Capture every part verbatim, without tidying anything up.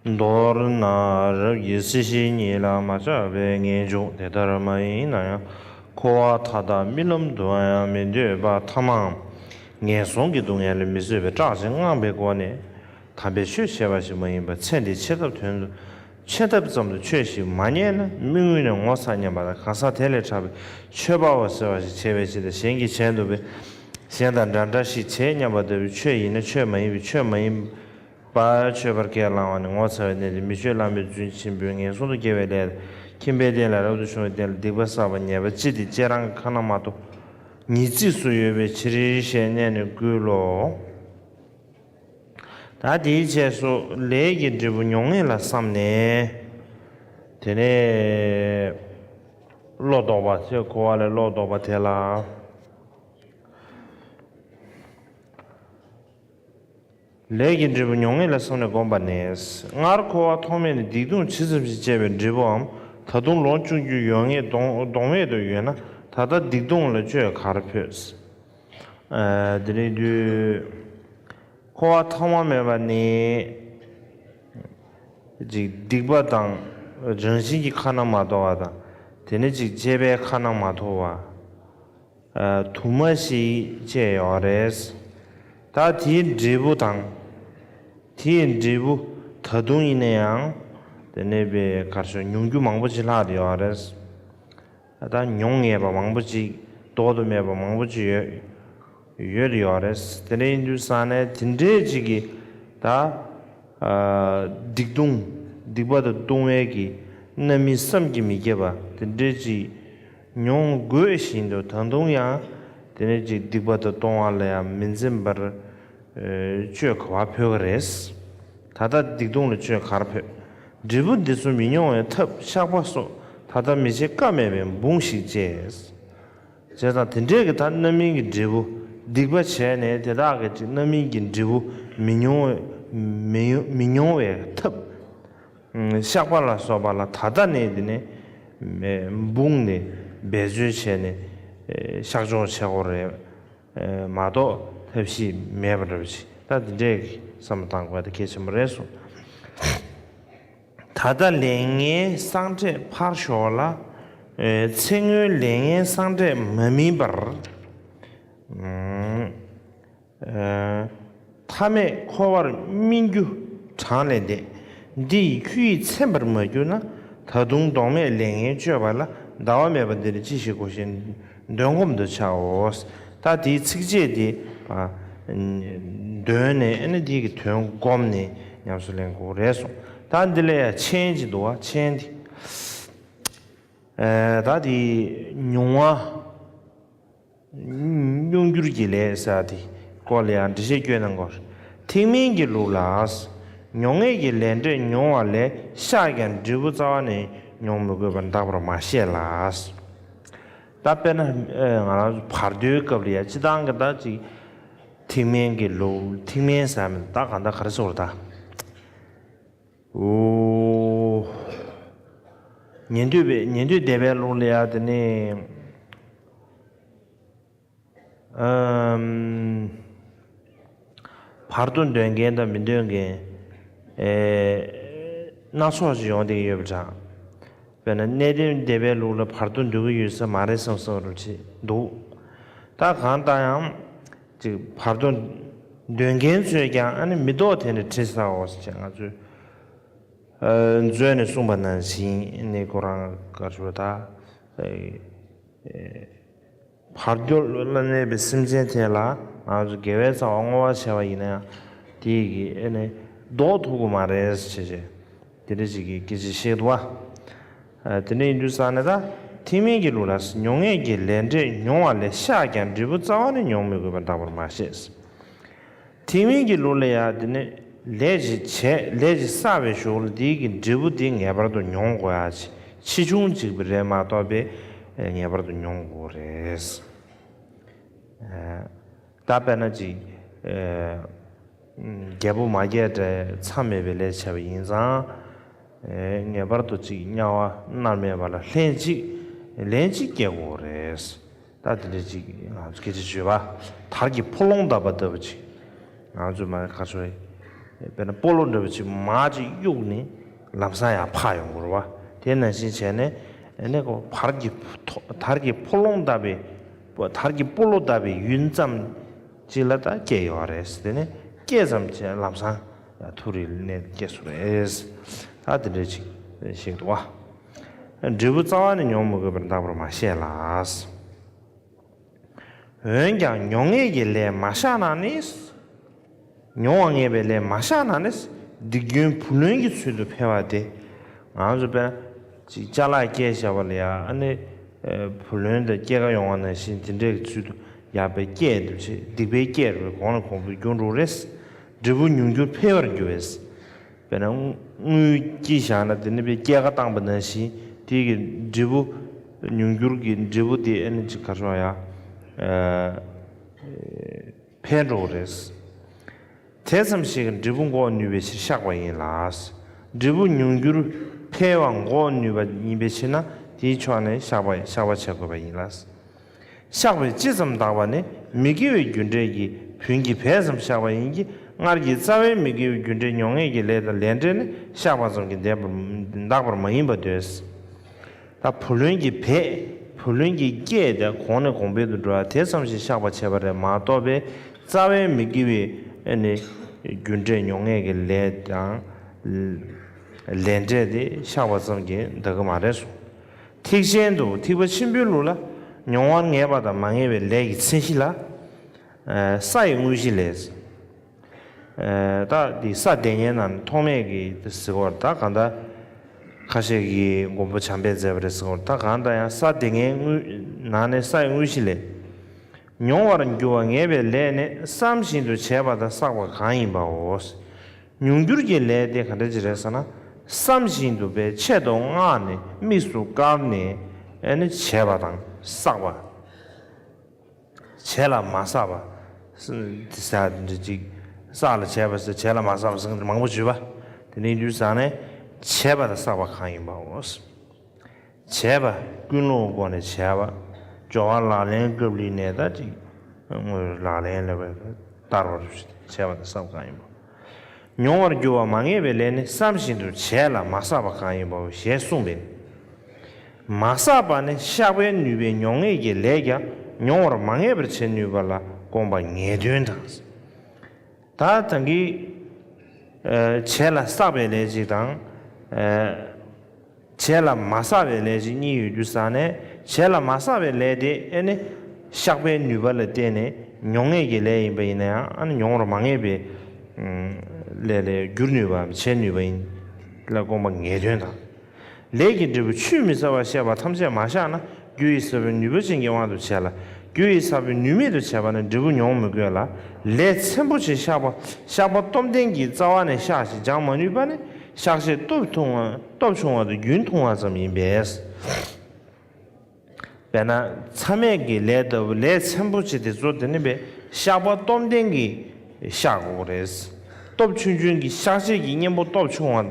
མདོར་ན་རབ་ཀྱི་སྲིད་ཞི་གཉིས་ལ་མ་ཆགས་པའི་ངེས་འབྱུང་དེ་ལྟར་མ་ཡིན་ན་ཡང་འཁོར་བ་མཐའ་དག་རྨི་ལམ་དུའང་མི་འདོད་པ་ཐ་མའམ་ངན་སོང་གི་སྡུག་བསྔལ་ལས་མི་བཟོད་པའི་སྐྲག་ཅིང་དངངས་པའི་སྒོ་ནས་དམ་པའི་ཆོས་བྱས་པ་ཞིག་མ་ཡིན་པར་ཚེ་འདིའི་ཆེ་ཐབས་དོན་དུ་ཆེ་ཐབས་ཙམ་དུ་ཆོས་ཤིག་མ་རྙེད་ན་མི་མངོན་ནས་ངོ་ཚ་སྙམ་པ་དང་གང་ཟག་དེ་ལས་ཕྲ་བའི་ཆོས་པའོ་ཟེར་བ་ཞིག་བྱས་པའི་ཕྱིར་ཏེ། གཞན་གྱིས་བྱས་འདུག་པས་གཞན་དང་འདྲ་འདྲ་ཞིག་བྱེད་སྙམ་པ་ལྟ་བུའི་ཆོས་ཡིན་ན་ཆོས་མ་ཡིན་པའི་ཆོས་མ་ཡིན་པ་ཆོས་པར་ཁས་བླང་བ་ནི་ངོ་ཚ་བའི་གནས་ཏེ། མི་ཆོས་བླ་མེད་རྫུན་ཆེན་པོའི་ངན་སོང་དུ་སྐྱེ་བའི་ལས་དང་། ཁྱིམ་པའི་རྟེན་ལ་རབ་ཏུ་བྱུང་བའི་རྟེན་ལ་སྡིག་པ་བསགས་པ་ཉེས་པ་ཅི་སྟེ་ཅེ་རང་གི་ཁ་ན་མ་ཐོ་ཉིས་བརྩེགས་སུ་ཡོད་པའི་ཕྱིར་ཞེས་གནས་ནས་བསྐུལ་ལོ། ད་དེའི་རྗེས་སུ་ལས་ཀྱི་འབྲས་བུ་མྱོང་ངེས་ལ་བསམས་ནས། དེ་ནས་བློ་ལྡོག་པ་ཚེ་འཁོར་བ་ལས་བློ་ལྡོག་པ་དེ་ལ། ལས་ཀྱི་འབྲས་བུ་མྱོང་ངེས་ལ་བསམས་ནས་བསྒོམས་པ་ནས། སྔར་འཁོར་བ་ཐོག་མེད་ནས་སྡིག་ལྟུང་ཇི་ཙམ་ཞིག་བྱས་པའི་འབྲས་བུའམ་ད་དུང་ལོངས་སྤྱོད་རྒྱུ་ཡོད་ངེས་གདོང་གདོང་མེད་དུ་ཡོད་ན་ད་ལྟ་སྡིག་ལྟུང་ལ་བཅོས་གར་ཕོད། ཨ། དེ་རིང་དུས་འཁོར་བ་ཐོག་མ་མེད་པ་ནས་ཅིག་སྡིག་པ་དང་རང་བཞིན་གྱིས་ཁ་ན་མ་ཐོ་བ་དང་། དེ་ནས་ཅིག་སྤྱོད་པས་ཁ་ན་མ་ཐོ་བ། ཨ། དུ་མ་ཞིག་བཅད་ཡོད་རེད། ད་དེའི་འབྲས་བུ་དང་། དེའི་འབྲས་བུ་ད་དུང་ཡིན་ན་ཡང་དེ་ནས་པའི་གར་ཤོག་མྱོང་རྒྱུ་མང་པོ་ཅིག་ལྷག་བསྡད་ཡོད་རེད། ད་མྱོང་ངེས་པ་མང་པོ་ཅིག་ལྡོག་ཏུ་མེད་པ་མང་པོ་ཅིག་ཡོད་ཡོད་ཡོད་རེད། དེ་འདྲ་ཡིན་དུས་ཙང་ནས་དེ་འདྲའི་ཅིག་གི་ད། ཨ། སྡིག་ལྟུང་། སྡིག་པ་དང་ལྟུང་བའི་གི་རྣམ་སྨིན་བསམ་གྱིས་མི་ཁྱབ་པ་དེ་འདྲའི་ཅིག་མྱོང་དགོས་བཞིན་དུ་ད་དུང་ཡང་དེ་ནས་ཅིག་སྡིག་པ་དང་ལྟུང་བ་ལ་ཡང་མི་འཛེམ་པར་ཨ་བཅོས་ག་པར་ཕོད་ཀྱི་རེད། ད་ལྟ་སྡིག་ལྟུང་ལ་བཅོས་ག་པར་ཕོད། འབྲས་བུ་འདི་ཚོ་མི་མྱོང་བའི་ཐབས་བཤགས་པ་སོགས་ད་ལྟ་མི་བྱེད་ཀ་མེད་པའི་འབུངས་ཤིག་བཅས། བྱས་ཙང་དེ་འདྲའི་གི་ད་རྣམ་སྨིན་གྱི་འབྲས་བུ་སྡིག་པ་བྱས་ནས་དེ་དག་གི་ཅིག་རྣམ་སྨིན་གྱི་འབྲས་བུ་མི་མྱོང་བའི་མི་མྱོང་མི་མྱོང་བའི་ཐབས། ཨ། བཤགས་པ་ལ་སོགས་པ་ལ་ད་ལྟ་ནས་དེ་ནས་འབུངས་ནས་འབད་རྩོལ་བྱས་ནས་ཨ་བཤགས་ཆོག་བྱེད་དགོས་རེད། ཨ། མ་གཏོགས་ཐབས་ཤེས་མེད་པ་འདྲ་པོ་ཞིག་ད་དེ་འདྲའི་གི་བསམ་བློ་བཏང་དགོས་པ་དེ་གལ་ཆེན་པོ་རེད་གསུངས། ད་ལྟ་ལས་ངན་སངས་འཕྲད་ཕར་ཞོག་ལ། ཨེ། ཚེ་སྔོན་ལས་ངན་སངས་འཕྲད་མ་སྨིན་པར། ཨུམ། ཨེ། མཐའ་མེད་འཁོར་བར་སྨིན་རྒྱུ་གྲངས་ལས་འདས། འདི་ཡི་ཁྱུ་ཡིས་ཚིམ་པར་མ་གྱུར་ན། ད་དུང་ལྡོག་མེད་ལས་ངན་སྤྱོད་པ་ལ། ཟླ་བ་མེད་པ་འདིར་ཅི་ཞིག་དགོས་ཤེས། འདོན་སྒོམ་དུ་བྱའོ། ད་དེའི་ཚིགས་བཅད་དེ། ཨ། འདོན་ནས་ཨ་ནི་དེའི་གི་དོན་བསྒོམས་ནས་ཉམས་སུ་ལེན་དགོས་རེད་གསུངས། ད་འདི་ལ་ཡང་མཆན་ཅིག་འདུག་བ། མཆན་དེ། ཨ། ད་དེ་མྱོང་བ་མྱོང་འགྱུར་གྱི་ལས་ཟེར་དེ་སྐོར་ལ་ཡང་འགྲེལ་བཤད་སྐྱོན་གནང་དགོས། ཐེག་དམན་གྱི་ལུགས་ལ། མྱོང་ངེས་ཀྱི་ལས་འབྲས་མྱོང་བ་ལས་བཤགས་ཀྱང་འབྲས་བུ་རྩ་བ་ནས་མྱོང་མི་དགོས་པར་འདག་པར་མ་བཤད་ལ། ད་དཔེར་ན་ཨེ་ང་རང་ཚོ་བར་དོའི་སྐབས་ལ་ཡ་སྤྱི་བཏང་གི་ད་ཅིག་ཐེག་དམན་གྱི་ལུགས། ཐེག་དམན་ཟེར་མི་ད་གང་ལྟར་ག་རེ་ཟེར་དགོས་རེད་ད། ཨོ། ཉན་ཐོས་པའི་ཉན་ཐོས་སྡེ་པའི་ལུགས་ལ་ཡ་དེ་ནི། ཨམ། བར་དོ་འདོན་མཁན་དང་མི་འདོན་མཁན། ཨེ། སྣ་ཚོགས་ཤིག་ཡོང་བསྡད་ཀྱི་ཡོད་པ་འདྲ། དཔེར་ན་གནས་བརྟན་སྡེ་པའི་ལུགས་ལ་བར་དོ་འདོན་གྱི་ཡོད་ས་མ་རེད་བསམ་བསམ་རུ་ཅིག་འདུག་ད་གང་ལྟར་ཡང་ཅིག་བར་དོ་འདོན་མཁན་ཚོས་ཀྱང་ཨ་ནི་མི་ཐོག་དེ་ནས་བྲིས་ཚར་འོ་ཟེར་བྱས་ང་ཚོས། ཨ། མཛོད་ནས་གསུངས་པ་ནང་བཞིན་ནི་ཁོ་རང་དཀར་ཕྱོགས་ད། ཨེ། བར་དོ་ལ་གནས་པའི་སེམས་ཅན་དེ་ལ་ང་ཚོ་དགེ་བའི་རྩ་བ་བསྔོ་བ་བྱས་པ་ཡིན་ན་ཡང་དེ་ཡི་གི་ཨེ་ནས་ལྡོག་ཐུབ་ཀྱི་མ་རེད་ཟེར་བྱས། དེ་འདྲ་ཞིག་གི་སྐད་ཆ་བཤད་འདུག་བ། ཨ། དེ་འདྲ་ཡིན་དུས་ཙང་ནས་ད་ཐེག་དམན་གྱི་ལུགས་ལ། མྱོང་ངེས་ཀྱི་ལས་འབྲས་མྱོང་བ་ལས་བཤགས་ཀྱང་འབྲས་བུ་རྩ་བ་ནས་མྱོང་མི་དགོས་པར་འདག་པར་མ་བཤད། ཐེག་དམན་གྱི་ལུགས་ལ་ཡང་དེ་ནི་ལས་ཅིག་བྱས། ལས་ཅིག་བསགས་པའི་གཞུག་ལ་དེའི་གི་འབྲས་བུ་དེ་ངེས་པར་དུ་མྱོང་དགོས་ཡ་ཆེ་ཆུང་གཅིག་པུ་རེད་མ་གཏོགས་པའི་ངེས་པར་དུ་མྱོང་དགོས་རེད། ཨ། ད་དཔེར་ན་ཅིག་ཨ། རྒྱལ་པོ་མ་རྒྱལ་འདྲ་མཚམས་མེད་པའི་ལས་བྱས་པ་ཡིན་ཙང་། ཨེ། ངེས་པར་དུ་ཅིག་དམྱལ་བ་མནར་མེད་པ་ལ་ལན་གཅིག་ལན་གཅིག་སྐྱེ་དགོས་རེད། ད་དེ་འདྲ་ཅིག་ང་ཚོ་སྐད་ཆ་བརྗོད་པ་དར་གྱི་ཕོ་ལོང་བརྡབས་པ་ལྟ་བུ་ཅིག་ང་ཚོ་མ་ཁ་ཆོས་ དཔེར་ན་སྤོ་ལོ་འདྲ་པོ་ཅིག་མར་ཅིག་གཡུགས་ནས་ལམ་སང་ཡང་འཕགས་ཡོང་གི་རེད་བ། དེ་ནང་བཞིན་བྱས་ནས་ཨ་ནི་ཁོ་བར་གྱི་ཐོ་དར་གྱི་ཕོ་ལོང་ལྟ་བུའི་དར་གྱི་སྤོ་ལོ་ལྟ་བུའི་ཡུན་ཙམ་ཅིག་ལ་ད་སྐྱེས་ཡོད་རེད། དེ་ནས་སྐྱེས་ཙམ་བྱས་ལམ་སང་ཡང་ཐུགས་རིག་ནས་སྐྱེས་སོང་རེད། ད་དེ་འདྲ་ཅིག་ཞིག་འདུག་བ། འབྲས་བུ་རྩ་བ་ནས་མྱོང་མི་དགོས་པར་འདག་པར་མ་བཤད་ལ། འོན་ཀྱང་མྱོང་ངེས་ཀྱི་ལས་མ་བཞག་ན་ནི། མྱོང་བ་ངེས་པའི་ལས་མ་བཞག་ན་ནི། སྡིག་རྒྱུན་བུ་ལོན་གྱི་ཚུལ་དུ་འཕེལ་བ་སྟེ། ང་ཚོ་དཔེར་ན་ཅིག་ཅ་ལག་སྐྱེལ་བཞག་པ་ལ་ཡང་ཨ་ནི་བུ་ལོན་དང་སྐྱེད་ཀ་ཡོང་བ་ནང་བཞིན་དེ་འདྲའི་ཚུལ་དུ་ཡང་པའི་སྐྱེད་འདུ་བྱེད་སྡིག་པའི་སྐྱེད་རུ་གོང་ནས་གོང་དུ་འགྱུར་འགྲོ་རེད། འབྲས་བུ་མྱོང་འགྱུར་འཕེལ་བར་འགྱུར་བས། དཔེར་ན་དངུལ་སྐྱེལ་བཞག་ན་དེ་ནི་དཔེ་སྐྱེད་ཀ་བཏང་པ་ནང་བཞིན་དེ་གི་འབྲས་བུ་མྱོང་འགྱུར་གྱི་འབྲས་བུ་དེ་ཨ་ནི་ཅིག་ག་རེ་ཟེར་ཡ། འཕེལ་འགྲོ་གི་རེད། དེ་ཙམ་ཞིག་གིས་འབྲས་བུ་འགོག་ནུས་པའི་ཕྱིར་བཤགས་པ་ཡིན་ལ། འབྲས་བུ་མྱོང་འགྱུར་འཕེལ་བ་འགོག་ནུས་པ་ཡིན་པའི་ཕྱིར་ན་དེའི་ཕྱོགས་ནས་བཤགས་པ་བཤགས་པ་བྱ་དགོས་པ་ཡིན་ལ། བཤགས་པས་ཅི་ཙམ་འདག་པ་ནི་མི་དགེ་བའི་རྒྱུ་འབྲས་ཀྱི་བུན་གྱིས་བས་ཙམ་བཤགས་པ་ཡིན་གྱི། སྔར་གྱི་རྩ་བའི་མི་དགེ་བའི་རྒྱུ་འབྲས་མྱོང་ངེས་ཀྱི་ལས་དང་ལས་འབྲས་ནི་བཤགས་པ་ཙམ་གྱིས་འདས་པར་འདག་པར་མ་ཡིན་པར་འདོད། ད་བུ་ལོན་གྱི་བས་བུ་ལོན་གྱི་སྐྱེད་དེ་གོང་ནས་གོང་འཕེལ་དུ་འགྲོ་བ་དེ་ཙམ་ཞིག་བཤགས་པ་བྱས་པ་རེད་མ་གཏོགས་པའི་རྩ་བའི་མི་དགེ་བའི་ཨ་ནི་རྒྱུ་འབྲས་མྱོང་ངེས་ཀྱི་ལས་དང་ལས་འབྲས་དེ་བཤགས་པ་ཙམ་གྱིས་འདག་གི་མ་རེད་གསུངས། ཐེག་ཆེན་དུ་ཐེག་པ་ཆེན་པོའི་ལུགས་ལ་མྱོང་བ་ངེས་པ་དང་མ་ངེས་པའི་ལས་ཀྱི་མཚན་གཞི་ལ། ས་ཡི་དངོས་གཞི་ལས། ད་འདི་ས་དེ་ཉིད་ནང་ཐོགས་མེད་ཀྱི་ཟེར་བ་ད་གང་ལྟར་ཁ་ཤས་ཀྱིས་མགོན་པོ་བྱམས་པས་མཛད་པ་རེད་ཟེར་བ་ད་གང་ལྟར་ཡང་ས་དེ་ཉིད་དངོས་ནང་ནས་ས་ཡི་དངོས་གཞི་ལས། མྱོང་བར་འགྱུར་བ་ངེས་པའི་ལས་ནི་བསམ་བཞིན་དུ་བྱས་པ་དང་བསགས་པ་གང་ཡིན་པའོ། མྱོང་འགྱུར་གྱི་ལས་དེ་ག་འདྲ་ཅིག་རེད་ཟེར་ན། བསམ་བཞིན་དུ་པའི་ཆེད་དུ་མངགས་ནས་དམིགས་སུ་བཀར་ནས་ཨ་ནི་བྱས་པ་དང་བསགས་པ། བྱས་ལ་མ་བསགས་པ། ས་འདི་ས་འདི་ཅིག་བསགས་ལ་བྱས་པ་ཟེར་བྱས་ལ་མ་བསགས་པ་ཟེར་མང་པོ་བརྗོད་པ། དེ་ནི་དུས་བཟང་ནས་བྱས་པ་དང་བསགས་པ་གང་ཡིན་པའོ། བྱས་པ་ཀུན་སློང་སྒོ་ནས་བྱས་པ། སྦྱོར་བ་ལག་ལེན་སྐབས་ལུས་ནས་ད་ཅིག་དངོས་ལག་ལེན་ལ་བསྟར་བར་བྱས་པ་དང་བསགས་པ་གང་ཡིན་པའོ། མྱོང་བར་འགྱུར་བ་མ་ངེས་པའི་ལས་ནི་བསམ་བཞིན་དུ་བྱས་ལ་མ་བསགས་པ་གང་ཡིན་པའོ་ཞེས་གསུངས་པས། མ་བསགས་པ་ནི་བཤགས་པའི་ནུས་པས་མྱོང་ངེས་ཀྱི་ལས་ཀྱང་མྱོང་བར་མ་ངེས་པར་བྱེད་ནུས་པ་ལ་དགོངས་པ་ངེས་དོན་དང་། ད་ད་གིན་བྱས་ལ་བསགས་པའི་ལས་ཅིག་དང་། བྱས་ལ་མ་བསགས་པའི་ལས་ཅིག་གཉིས་ཡོད་དུས་ཙང་ནས་བྱས་ལ་མ་བསགས་པའི་ལས་དེ་ཨེ་ནི་བཤགས་པའི་ནུས་པ་ལ་བརྟེན་ནས་མྱོང་ངེས་ཀྱི་ལས་ཡིན་པ་ཡིན་ན་ཡང་ཨ་ནི་མྱོང་བར་མ་ངེས་པའི་ལས་ལས་འགྱུར་ནུས་པའམ་བྱེད་ནུས་པ་ཡིན་ལ་དགོངས་པ་ངེས་དོན་དང་། ལས་ཀྱི་འབྲས་བུ་ཆུད་མི་ཟ་བར་བཤད་པ་ཐམས་ཅད་མ་བཤགས་ན་རྒྱུ་ཡི་ས་བོན་ནུས་པ་ཅན་གྱི་དབང་དུ་བྱས་ལ་རྒྱུ་ཡི་ས་བོན་ནུས་མེད་དུ་བྱས་པ་ནི་འབྲས་བུ་མྱོང་མི་དགོས་ལ་ལས་ཚན་པོ་ཆེ་བཤགས་པ་བཤགས་པ་སྟོབས་ལྡན་གྱིས་རྩ་བ་ནས་བཤགས་ཤིང་སྦྱང་མ་ནུས་པ་ནི། བཤགས་ཆེད་སྟོབས་ཐུང་བ་སྟོབས་ཆུང་བ་དང་རྒྱུན་ཐུང་བ་ཙམ་ཡིན་པས། དཔེར་ན་མཚམས་མེད་ཀྱི་ལས་ལྟ་བུ་ལས་ཚན་པོ་ཆེ་དེ་ཚོ་དེ་ནི་བས་བཤགས་པ་སྟོབས་ལྡན་གྱིས་བཤགས་དགོས་རེད། སྟོབས་ཆུང་ཆུང་གིས་བཤགས་ཆེད་ཀྱི་གཉེན་པོ་སྟོབས་ཆུང་བ།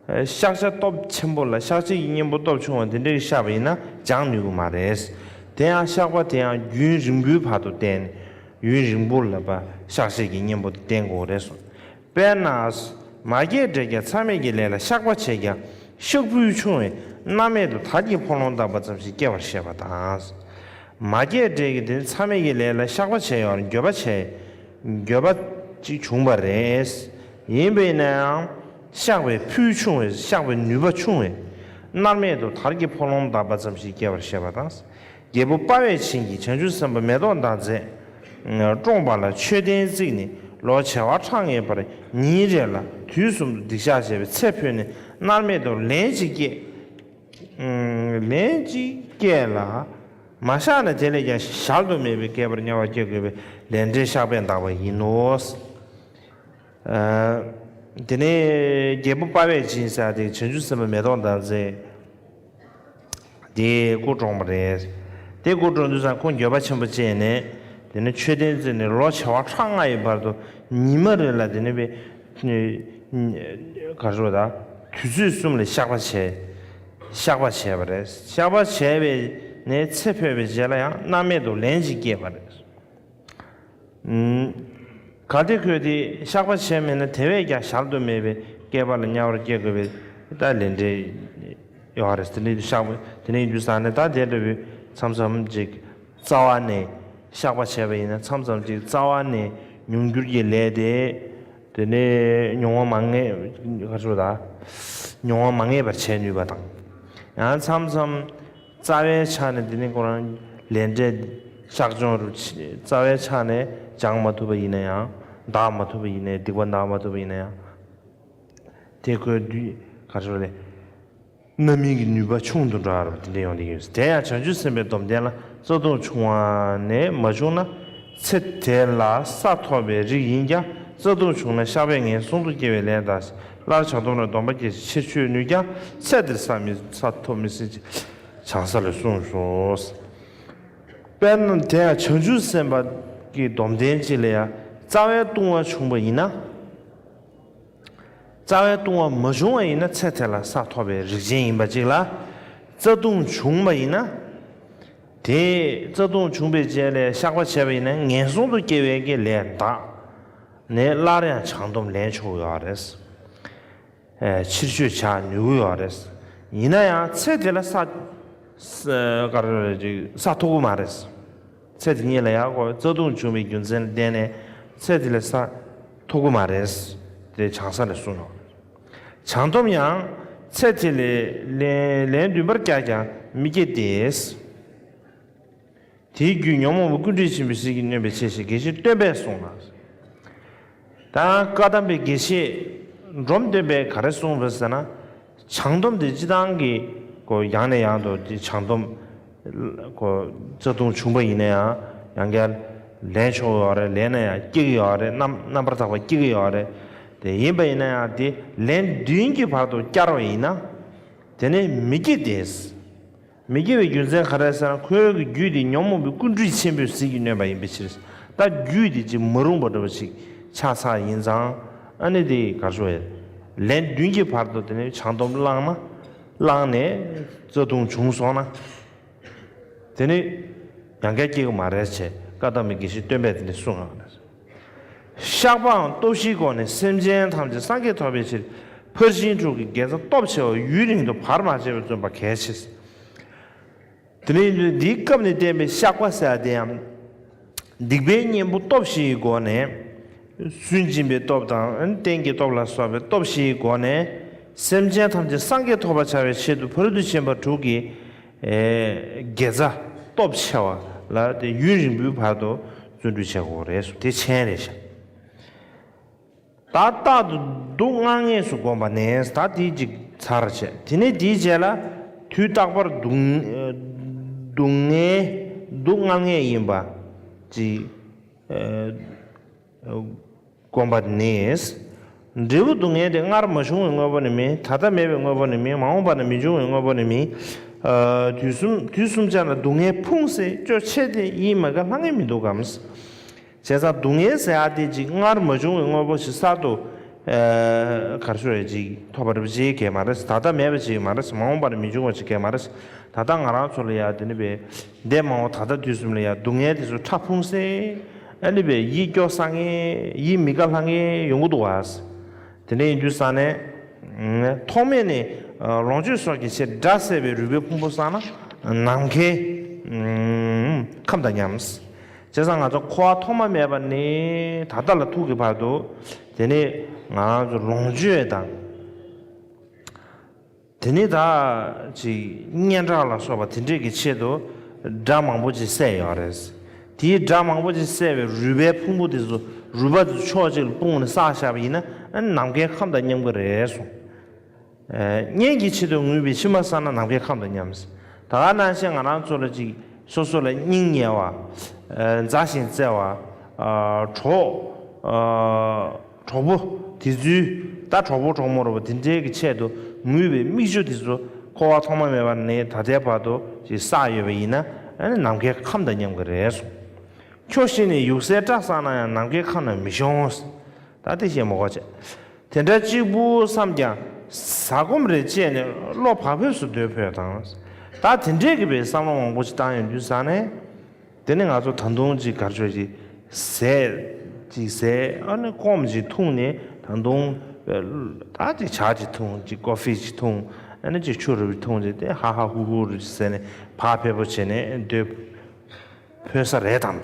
བཤགས་ཆ་སྟོབས་ཆེན་པོ་ལ་བཤགས་ཆེད་ཀྱི་གཉེན་པོ་སྟོབས་ཆུང་བ་དེ་འདྲ་གིས་བཤགས་པ་ཡིན་ན་སྦྱང་ནུས་ཀྱི་མ་རེད། དེ་ཡང་བཤགས་པ་དེ་ཡང་རྒྱུན་རིང་པོའི་བར་དུ་བསྟེན། ཡུན་རིང་པོ་ལ་བཤགས་ཆེད་ཀྱི་གཉེན་པོ་དེ་བསྟེན་དགོས་རེད་གསུངས། དཔེར་ན། མ་སྐྱེས་དགྲས་ཀྱང་མཚམས་མེད་ཀྱི་ལས་ལ་བཤགས་པ་བྱས་ཀྱང་བཤགས་འབུལ་ཆུང་བས་མནར་མེད་དུ་དར་གྱི་ཕོ་ལོང་ལྡག་པ་ཙམ་ཞིག་སྐྱེ་བར་བཤད་པ་དང་། མ་སྐྱེས་དགྲས་ཀྱིས་དེ་མཚམས་མེད་ཀྱི་ལས་ལ་བཤགས་པ་བྱས་ཡོང་བར་འགྱོད་པ་བྱས། འགྱོད་པ་ཅིག་བྱུང་བ་རེད། ཡིན་པས་ན་ཡང་བཤགས་པའི་ཕུད་ཆུང་བས་བཤགས་པའི་ནུས་པ་ཆུང་བས་མནར་མེད་དུ་དར་གྱི་ཕོ་ལོང་ལྡག་པ་ཙམ་ཞིག་སྐྱེ་བར་བཤད་པ་དང་། རྒྱལ་པོ་དཔའ་བས་བྱིན་གྱིས་བྱང་ཆུབ་སེམས་དཔའ་མེ་ཏོག་ལྡན་རྩེས། བཀྲོངས་པ་ལ་མཆོད་རྟེན་བརྩིགས་ནས་ལོ་བྱེ་བ་ཕྲག་ལྔའི་བར་ཉིན་རེ་ལ་དུས་གསུམ་དུ་སྡིག་བཤགས་བྱས་པས་ཚེ་འཕོས་ནས་མནར་མེད་དུ་ལན་ཅིག་སྐྱེས། ལན་ཅིག་སྐྱེས་ལ། མ་བཤགས་ན་དེ་ལས་ཀྱང་གཞལ་དུ་མེད་པའི་བསྐལ་པར་དམྱལ་བར་སྐྱེ་དགོས་པས་ལས་འབྲས་བཤགས་པས་འདག་པ་ཡིན་ནོ། དེ་ནས་རྒྱལ་པོ་དཔའ་བས་བྱིན་ཟེར་དེ་བྱང་ཆུབ་སེམས་དཔའ་མེ་ཏོག་ལྡན་རྩེས། དེ་སྐུ་བཀྲོངས་པ་རེད། དེ་སྐུ་བཀྲོངས་དུས་ཙང་ཁོང་འགྱོད་པ་ཆེན་པོ་སྐྱེས་ནས། དེ་ནས་མཆོད་རྟེན་བརྩིགས་ནས་ལོ་བྱེ་བ་ཕྲག་ལྔ་ཡི་བར་དུ་ཉི་མ་རེ་ལ་དེ་ནས་པའི། ག་རེ་ཟེར་དགོས་ད། དུས་ཚོད་གསུམ་ལ་བཤགས་པ་བྱས། བཤགས་པ་བྱས་པ་རེད། བཤགས་པ་བྱས་པའི་ནས་ཚེ་འཕོས་པའི་རྗེས་ལ་ཡང་མནར་མེད་དུ་ལན་ཅིག་སྐྱེས་པ་རེད། གལ་ཏེ་ཁོས་དེ་བཤགས་པ་བྱས་མེད་ན། དེ་བས་ཀྱང་གཞལ་དུ་མེད་པའི་བསྐལ་པ་ལ་དམྱལ་བར་སྐྱེ་དགོས་པའི་ད་ལས་འབྲས་ཡོད་རེད། དེ་ནས་བཤགས་པ་དེ་ནས་ཡིན་དུས་ཙང་ནས་ད་དེ་འདྲ་བའི་མཚམས་མཚམས་ཅིག་རྩ་བ་ནས་བཤགས་པ་བྱས་པ་ཡིན་ན། མཚམས་མཚམས་ཅིག་རྩ་བ་ནས་མྱོང་འགྱུར་གྱི་ལས་དེ། དེ་ནས་མྱོང་བ་མ་ངེས། ག་རེ་ཟེར་དགོས་རེད། མྱོང་བ་མ་ངེས་པར་བྱས་ནུས་པ་དང་། ཡང་མཚམས་མཚམས་རྩ་བའི་ཆ་ནས་དེ་ནི་ཁོ་རང་ལས་འབྲས་བཤགས་སྦྱོང་རུ་རྩ་བའི་ཆ་ནས་སྦྱང་མ་ཐུབ་པ་ཡིན་ན་ཡང་། འདག་མ་ཐུབ་པ་ཡིན་ན་ཡང་། སྡིག་པ་འདག་མ་ཐུབ་པ་ཡིན་ན་ཡང་། དེ་ཁོའི་དུས་ག་རེ་ཟེར་དགོས་རེད། རྣམ་སྨིན་གྱི་ནུས་པ་ཆུང་དུ་འགྲོ་བ་རུ་དེ་འདྲ་ཡོང་བསྡད་ཀྱི་ཡོད། དེ་ཡང་བྱང་ཆུབ་སེམས་དཔའི་སྡོམ་ལྡན་ལ། རྩ་ལྟུང་བྱུང་བ་ནས་མ་བྱུང་ན། ཚེ་དེ་ལ་ས་ཐོབ་པའི་རིགས་ཡིན་ཀྱང་། རྩ་ལྟུང་བྱུང་ན་བཤགས་པས་ངན་སོང་དུ་སྐྱེ་བའི་ལན་གདགས་ཤིང་། སླར་བྱང་སྡོམ་ལ་སྡོམ་པ་སྐྱེ་ཞིང་ཕྱིར་བཅོས་ནུས་ཀྱང་། ཚེ་འདིར་ས་མི་ས་ཐོབ་མི་སྲིད་ཅེས་བྱང་ས་ལས་གསུངས་སོ། དཔེར་ན་དེ་ཡང་བྱང་ཆུབ་སེམས་དཔའ་གི་སྡོམ་ལྡན་ཅིག་ལ་ཡང་རྩ་བའི་ལྟུང་བ་བྱུང་བ་ཡིན་ན། རྩ་བའི་ལྟུང་བ་མ་བྱུང་བ་ཡིན་ན་ཚེ་དེ་ལ་ས་ཐོབ་པའི་རིགས་ཅན་ཡིན་པ་ཅིག་ལ། རྩ་ལྟུང་བྱུང་བ་ཡིན་ན། དེ་རྩ་ལྟུང་བྱུང་བའི་རྗེས་ལ་བཤགས་པ་བྱས་པ་ཡིན་ན་ངན་སོང་དུ་སྐྱེ་བའི་གི་ལས་འདག་ནས་སླར་ཡང་བྱང་སྡོམ་ལེན་ཆོག་ཡོད་རེད། ཨེ། ཕྱིར་བཅོས་བྱ་ནུས་ཀྱི་ཡོད་རེད། ཡིན་ན་ཡང་ཚེ་དེ་ལ་ས་ས་ག་རེ་རེད་ཅིག་ས་ཐོབ་ཀྱི་མ་རེད། ཚེ་དེ་ཉིད་ལ་ཡང་ཁོ་རྩ་ལྟུང་བྱུང་བའི་རྒྱུ་མཚན་ལ་བརྟེན་ནས་ཚེ་དེ་ལ་ས་ཐོབ་ཀྱི་མ་རེད། དེ་བྱང་ས་ལ་གསུངས་ནོ། བྱང་སྡོམ་ཡང་ཚེ་དེ་ལས་ལན་ལན་བདུན་པར་བསྐྱར་ཀྱང་མི་སྐྱེ་སྟེ། དེའི་རྒྱུད་ཉོན་མོངས་པ་ཀུན་འཁྲུད་ཆེན་པོའི་ཟིལ་གྱིས་གནོན་པའི་ཕྱིར་ཞེས་དགེ་བཤེས་སྟོན་པས་གསུངས་ལ། ད་བཀའ་གདམས་པའི་དགེ་བཤེས་འབྲོམ་སྟོན་པས་ག་རེ་གསུངས་པ་ཟེར་ན། བྱང་སྡོམ་དེ་སྤྱིར་བཏང་གི་གོ་ཡང་ནས་ཡང་དུ་དེ་བྱང་སྡོམ་གོ་རྩ་ལྟུང་བྱུང་བ་ཡིན་ན་ཡང་ཡང་བསྐྱར་ལེན་ཆོག་ཡོད་རེད། ལེན་ན་ཡང་སྐྱེ་གི་ཡོད་རེད། རྣམ་རྣམ་པར་དག་པ་སྐྱེ་གི་ཡོད་རེད། དེ་ཡིན་པ་ཡིན་ན་ཡང་དེ་ལན་བདུན་གྱི་བར་དུ་བསྐྱར་བ་ཡིན་ན། དེ་ནི་མི་སྐྱེ་སྟེ། མི་སྐྱེ་བའི་རྒྱུ་མཚན་ག་རེ་ཟེར་ན། ཁོའི་རྒྱུད་དེ་ཉོན་མོངས་པའི་ཀུན་འཁྲུད་ཆེན་པོའི་ཟིལ་གྱིས་གནོན་པ་ཡིན་པའི་ཕྱིར། ད་རྒྱུད་དེ་ཅིག་མ་རུངས་པ་འདྲ་བ་ཞིག་ཆགས་ཚར་ཡིན་ཙང་། ཨ་ནི་དེ་གར་ཞོག་ཡ། ལན་བདུན་གྱི་བར་དུ་དེ་ནི་བྱང་སྡོམ་བླངས་ན། བླངས་ནས་རྩ་ལྟུང་བྱུང་སོང་ན། དེ་ནི་ཡང་བསྐྱར་སྐྱེ་གི་མ་རེད་ཅེས་བཀའ་གདམས་པའི་དགེ་བཤེས་སྟོན་པས་དེ་འདྲ་གསུངས་ཡོད་རེད། བཤགས་པའང་སྟོབས་བཞིའི་སྒོ་ནས་སེམས་ཅན་ཐམས་ཅད་སངས་རྒྱས་ཐོབ་པའི་ཕྱིར། ཕར་ཕྱིན་དྲུག་གི་དགེ་རྩ་སྟོབས་ཆེ་བ་ཡུན་རིང་དུ་བར་མ་ཆད་པར་བརྩོན་པ་གལ་ཆེ། དེ་ནས་འདིའི་སྐབས་ནས་བསྟན་པའི་བཤགས་པ་ཟེར་ཡ་དེ་ཡང་། སྡིག་པའི་གཉེན་པོ་སྟོབས་བཞིའི་སྒོ་ནས། སུན་འབྱིན་པའི་སྟོབས་དང་རྟེན་གྱི་སྟོབས་ལ་སོགས་པའི་སྟོབས་བཞིའི་སྒོ་ནས། སེམས་ཅན་ཐམས་ཅད་སངས་རྒྱས་ཐོབ་པར་བྱ་བའི་ཆེད་དུ་ཕ་རོལ་ཏུ་ཕྱིན་པ་དྲུག་གི་ཨེ། དགེ་རྩ་སྟོབས་ཆེ་བ་ལ་དེ་ཡུན་རིང་པོའི་བར་དུ་བརྩོན་འགྲུས་བྱེད་དགོས་རེད་གསུངས། དེ་མཆན་རེད་ཤག་ད་རྟག་ཏུ་སྡུག་བསྔལ་ངེས་སུ་བསྒོམ་པ་ནས། ད་དེའི་ཅིག་ཚར་བྱས། དེ་ནས་དེའི་རྗེས་ལ་དུས་རྟག་པར་སྡུག་སྡུག་བསྔལ་སྡུག་བསྔལ་ངེས་ཡིན་པ་ཅིག་ཨེ། བསྒོམ་པ་ནི། འབྲས་བུ་སྡུག་བསྔལ་དེ་སྔར་མ་བྱུང་བའི་དངོས་པོ་ནི་མིན། ད་ལྟ་མེད་པའི་དངོས་པོ་ནི་མིན། མ་འོངས་པ་ན་མི་འབྱུང་བའི་དངོས་པོ་ནི་མིན། ཨ། དུས་གསུམ་དུས་གསུམ་ཆར་ལ་སྡུག་བསྔལ་ཕུང་སའི་ཅོ་ཆེ་སྟེ་ཡིད་མི་དགའ་ལྷང་ངེ་མི་འདུག་གམ། བྱས་ཙང་སྡུག་བསྔལ་ཟེར་ཡ་དེ་ཅིག་སྔར་མ་བྱུང་བའི་དངོས་པོ་ཞིག་གསར་དུ་ཨ། གར་ཤོར་ཡ་ཅིག་ཐོབ་པ་རེད་པ་ཅིག་གས་མ་རེད། ད་ལྟ་མེད་པ་ཅིག་མ་རེད། མ་འོངས་པ་ན་མི་འབྱུང་བ་ཅིག་གས་མ་རེད། ད་ལྟ་ང་རང་ཚོ་ལ་ཡ་དེ་ནི་བས་འདས་མ་འོངས་ད་ལྟ་དུས་གསུམ་ལ་ཡ་སྡུག་བསྔལ་དེ་ཚོ་ཕྲ་ཕུང་སེ། ཨ་ནི་བས་ཡིད་སྐྱོ་ས་ངེས་ཡིད་མི་དགའ་ལྷང་ངེ་ཡོང་གི་འདུག་བ། དེ་འདྲ་ཡིན་དུས་ས་ནས། ཐོག་མེད་ནས་ལོངས་སྤྱོད་སོགས་ཀྱི་ཕྱིར་དགྲ་བསད་པའི་རུས་པའི་ཕུང་པོ་བསགས་ན་ནམ་མཁའི་ཁམས་དང་མཉམ། བྱས་ཙང་ང་ཚོ་འཁོར་བ་ཐོག་མ་མེད་པ་ནས་ད་ལྟ་ལ་ཐུག་གི་བར་དུ། དེ་ནས་ང་རང་ཚོ་ལོངས་སྤྱོད་དང་། དེ་ནས་ད་ཅིག་སྙན་གྲགས་ལ་སོགས་པ་དེ་འདྲས་ཀྱི་ཆེད་དུ་དགྲ་མང་པོ་ཅིག་བསད་ཡོད་རེད། དེའི་དགྲ་མང་པོ་ཅིག་བསད་པའི་རུས་པའི་ཕུང་པོ་དེ་ཚོ་རུས་པ་དེ་ཕྱོགས་གཅིག་ལ་སྤུངས་ནས་བསགས་བཞག་པ་ཡིན་ན་ནམ་མཁའི་ཁམས་དང་མཉམ་གྱི་རེད་གསུངས། ཨ། གཉེན་གྱི་ཆེད་དུ་ངུས་པའི་མཆི་མ་བསགས་ན་ནམ་མཁའི་ཁམས་དང་མཉམ། ད་ག་ནང་བཞིན་ང་རང་ཚོ་ལ་ཅིག་སོ་སོ་ལ་སྙིང་ཉེ་བ། ཨ། མཛའ་ཞིང་བརྩེ་བ། ཨ། གྲོགས། ཨ། གྲོགས་པོ་དེ་ཚོའི། ད་གྲོགས་པོ་གྲོགས་མོ་རེད་པ། དེ་འདྲའི་གི་ཆེད་དུ་ངུས་པའི་མིག་ཆུ་དེ་ཚོ་འཁོར་བ་ཐོག་མ་མེད་པ་ནས་ད་ལྟའི་བར་དུ་ཅིག་བསགས་ཡོད་པ་ཡིན་ན། ཨ་ནི་ནམ་མཁའི་ཁམས་དང་མཉམ་གྱི་རེད་གསུངས། ཁྱོ་ཤི་ནས་ཡུགས་སའི་སྐྲ་བསགས་ན་ཡང་ནམ་མཁའི་ཁམས་ན་མི་ཤོང་། ད་དེ་བཤད་མི་དགོས་བྱས། དེ་འདྲ་གཅིག་པུ་བསམ་ཀྱང་ཟ་སྐོམ་རེ་བཅད་ནས་བློ་བག་ཕེབས་སུ་སྡོད་ཕོད་དང་། ད་དེ་འདྲས་ཀྱི་བའི་བསམ་བློ་མང་པོ་ཞིག་བཏང་ཡོང་དུས་ཙ་ནས། དེ་ནི་ང་ཚོ་ད་དུང་ཅིག་གར་ཆོད་ཅིག་ཟས་ ཅིག་ཟས། ཨ་ནི་སྐོམ་ཅིག་འཐུང་ནས་ད་དུང་ད་ཅིག་ཇ་ཅིག་འཐུང་། ཅིག་ཀོ་ཧྥི་ཅིག་འཐུང་། ཨ་ནི་ཅིག་ཆུ་རུ་འཐུང་བྱས་ཏེ་ཧ་ཧ་ཧུ་ཧུ་རུ་ཟེར་ནས་བག་ཕེབས་པོ་བྱས་ནས་སྡོད་ཕོད་ས་རེད་དམ།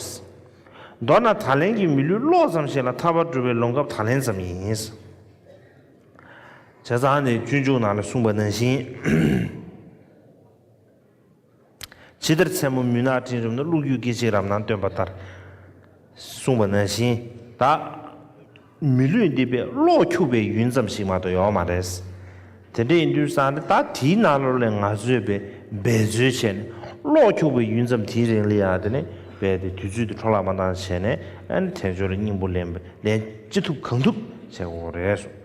མདོར་ན་ད་ལན་གྱི་མི་ལུས་གློག་ཙམ་ཞིག་ལ་ཐར་པ་སྒྲུབ་པའི་ལོང་སྐབས་ད་ལན་ཙམ་ཡིན། བྱས་ཙང་ནས་སྤྱོད་འཇུག་ནང་ལ་གསུངས་པ་ནང་བཞིན། ཇི་ལྟར་མཚན་མོ་མུན་ནག་སྤྲིན་རུམ་ན། ཀླུ་རྒྱུད་སྐད་ཅིག་རབ་སྣང་སྟོན་པ་ལྟར། གསུངས་པ་ནང་བཞིན་ད། མི་ལུས་འདི་པའི་གློག་འཁྱུག་པའི་ཡུན་ཙམ་ཞིག་མ་གཏོགས་ཡོད་མ་རེད། དེ་འདྲ་ཡིན་དུས་ཙང་ནི་ད་དེའི་ནང་ལོགས་ལ་ང་ཚོས་པའི་འབད་རྩོལ་བྱས་ནས་གློག་འཁྱུག་པའི་ཡུན་ཙམ་དེའི་རིང་ལ་ཡང་དེ་ནས་པའི་དེ་དུས་ཚོད་དེ་འཕྲོ་བརླག་མ་བཏང་བྱས་ནས། ཨ་ནི་དལ་འབྱོར་ལ་སྙིང་པོ་ལེན་པ་ལེན་ཅི་ཐུབ་གང་ཐུབ་བྱེད་དགོས་རེད་གསུངས།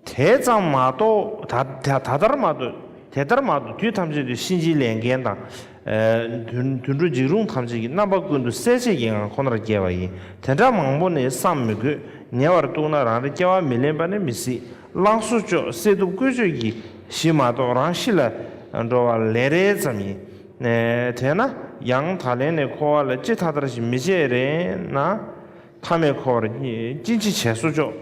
དེ་ཙམ་མ་གཏོགས་ད་ད་ད་ལྟར་མ་གཏོགས་དེ་ལྟར་མ་གཏོགས་དུས་ཐམས་ཅད་དུ་གཤིན་རྗེའི་ལས་མཁན་དང་། ཨ་དུད་དུད་འགྲོ་འཇིགས་རུང་ཐམས་ཅད་ཀྱི་རྣམ་པ་ཀུན་ཏུ་གསལ་བྱེད་ཀྱི་ངང་ཁོ་ནར་སྐྱེ་བ་ཡིན། དེ་འདྲ་མང་པོ་ནི་བསམ་མི་དགོས། ཉེ་བར་གཏུགས་ན་རང་རེ་སྐྱེ་བ་མི་ལེན་པ་ནི་མི་སྲིད། བླང་སོ་ཅོག་བསད་གཏུབ་བཀོལ་སྤྱོད་ཀྱི་གཞི་མ་གཏོགས་རང་ཤི་ལ་འགྲོ་བ་ལས་རེ་ཙམ་ཡིན། ཨ་དེས་ན་ཡང་ད་ལན་ནས་འཁོར་བ་ལ་ཅི་ཐ་དར་ཞིག་མི་བྱེད་རེ་ན། མཐའ་མེད་འཁོར་བར་ཅི་ཅི་བྱས་སོ་ཅོག།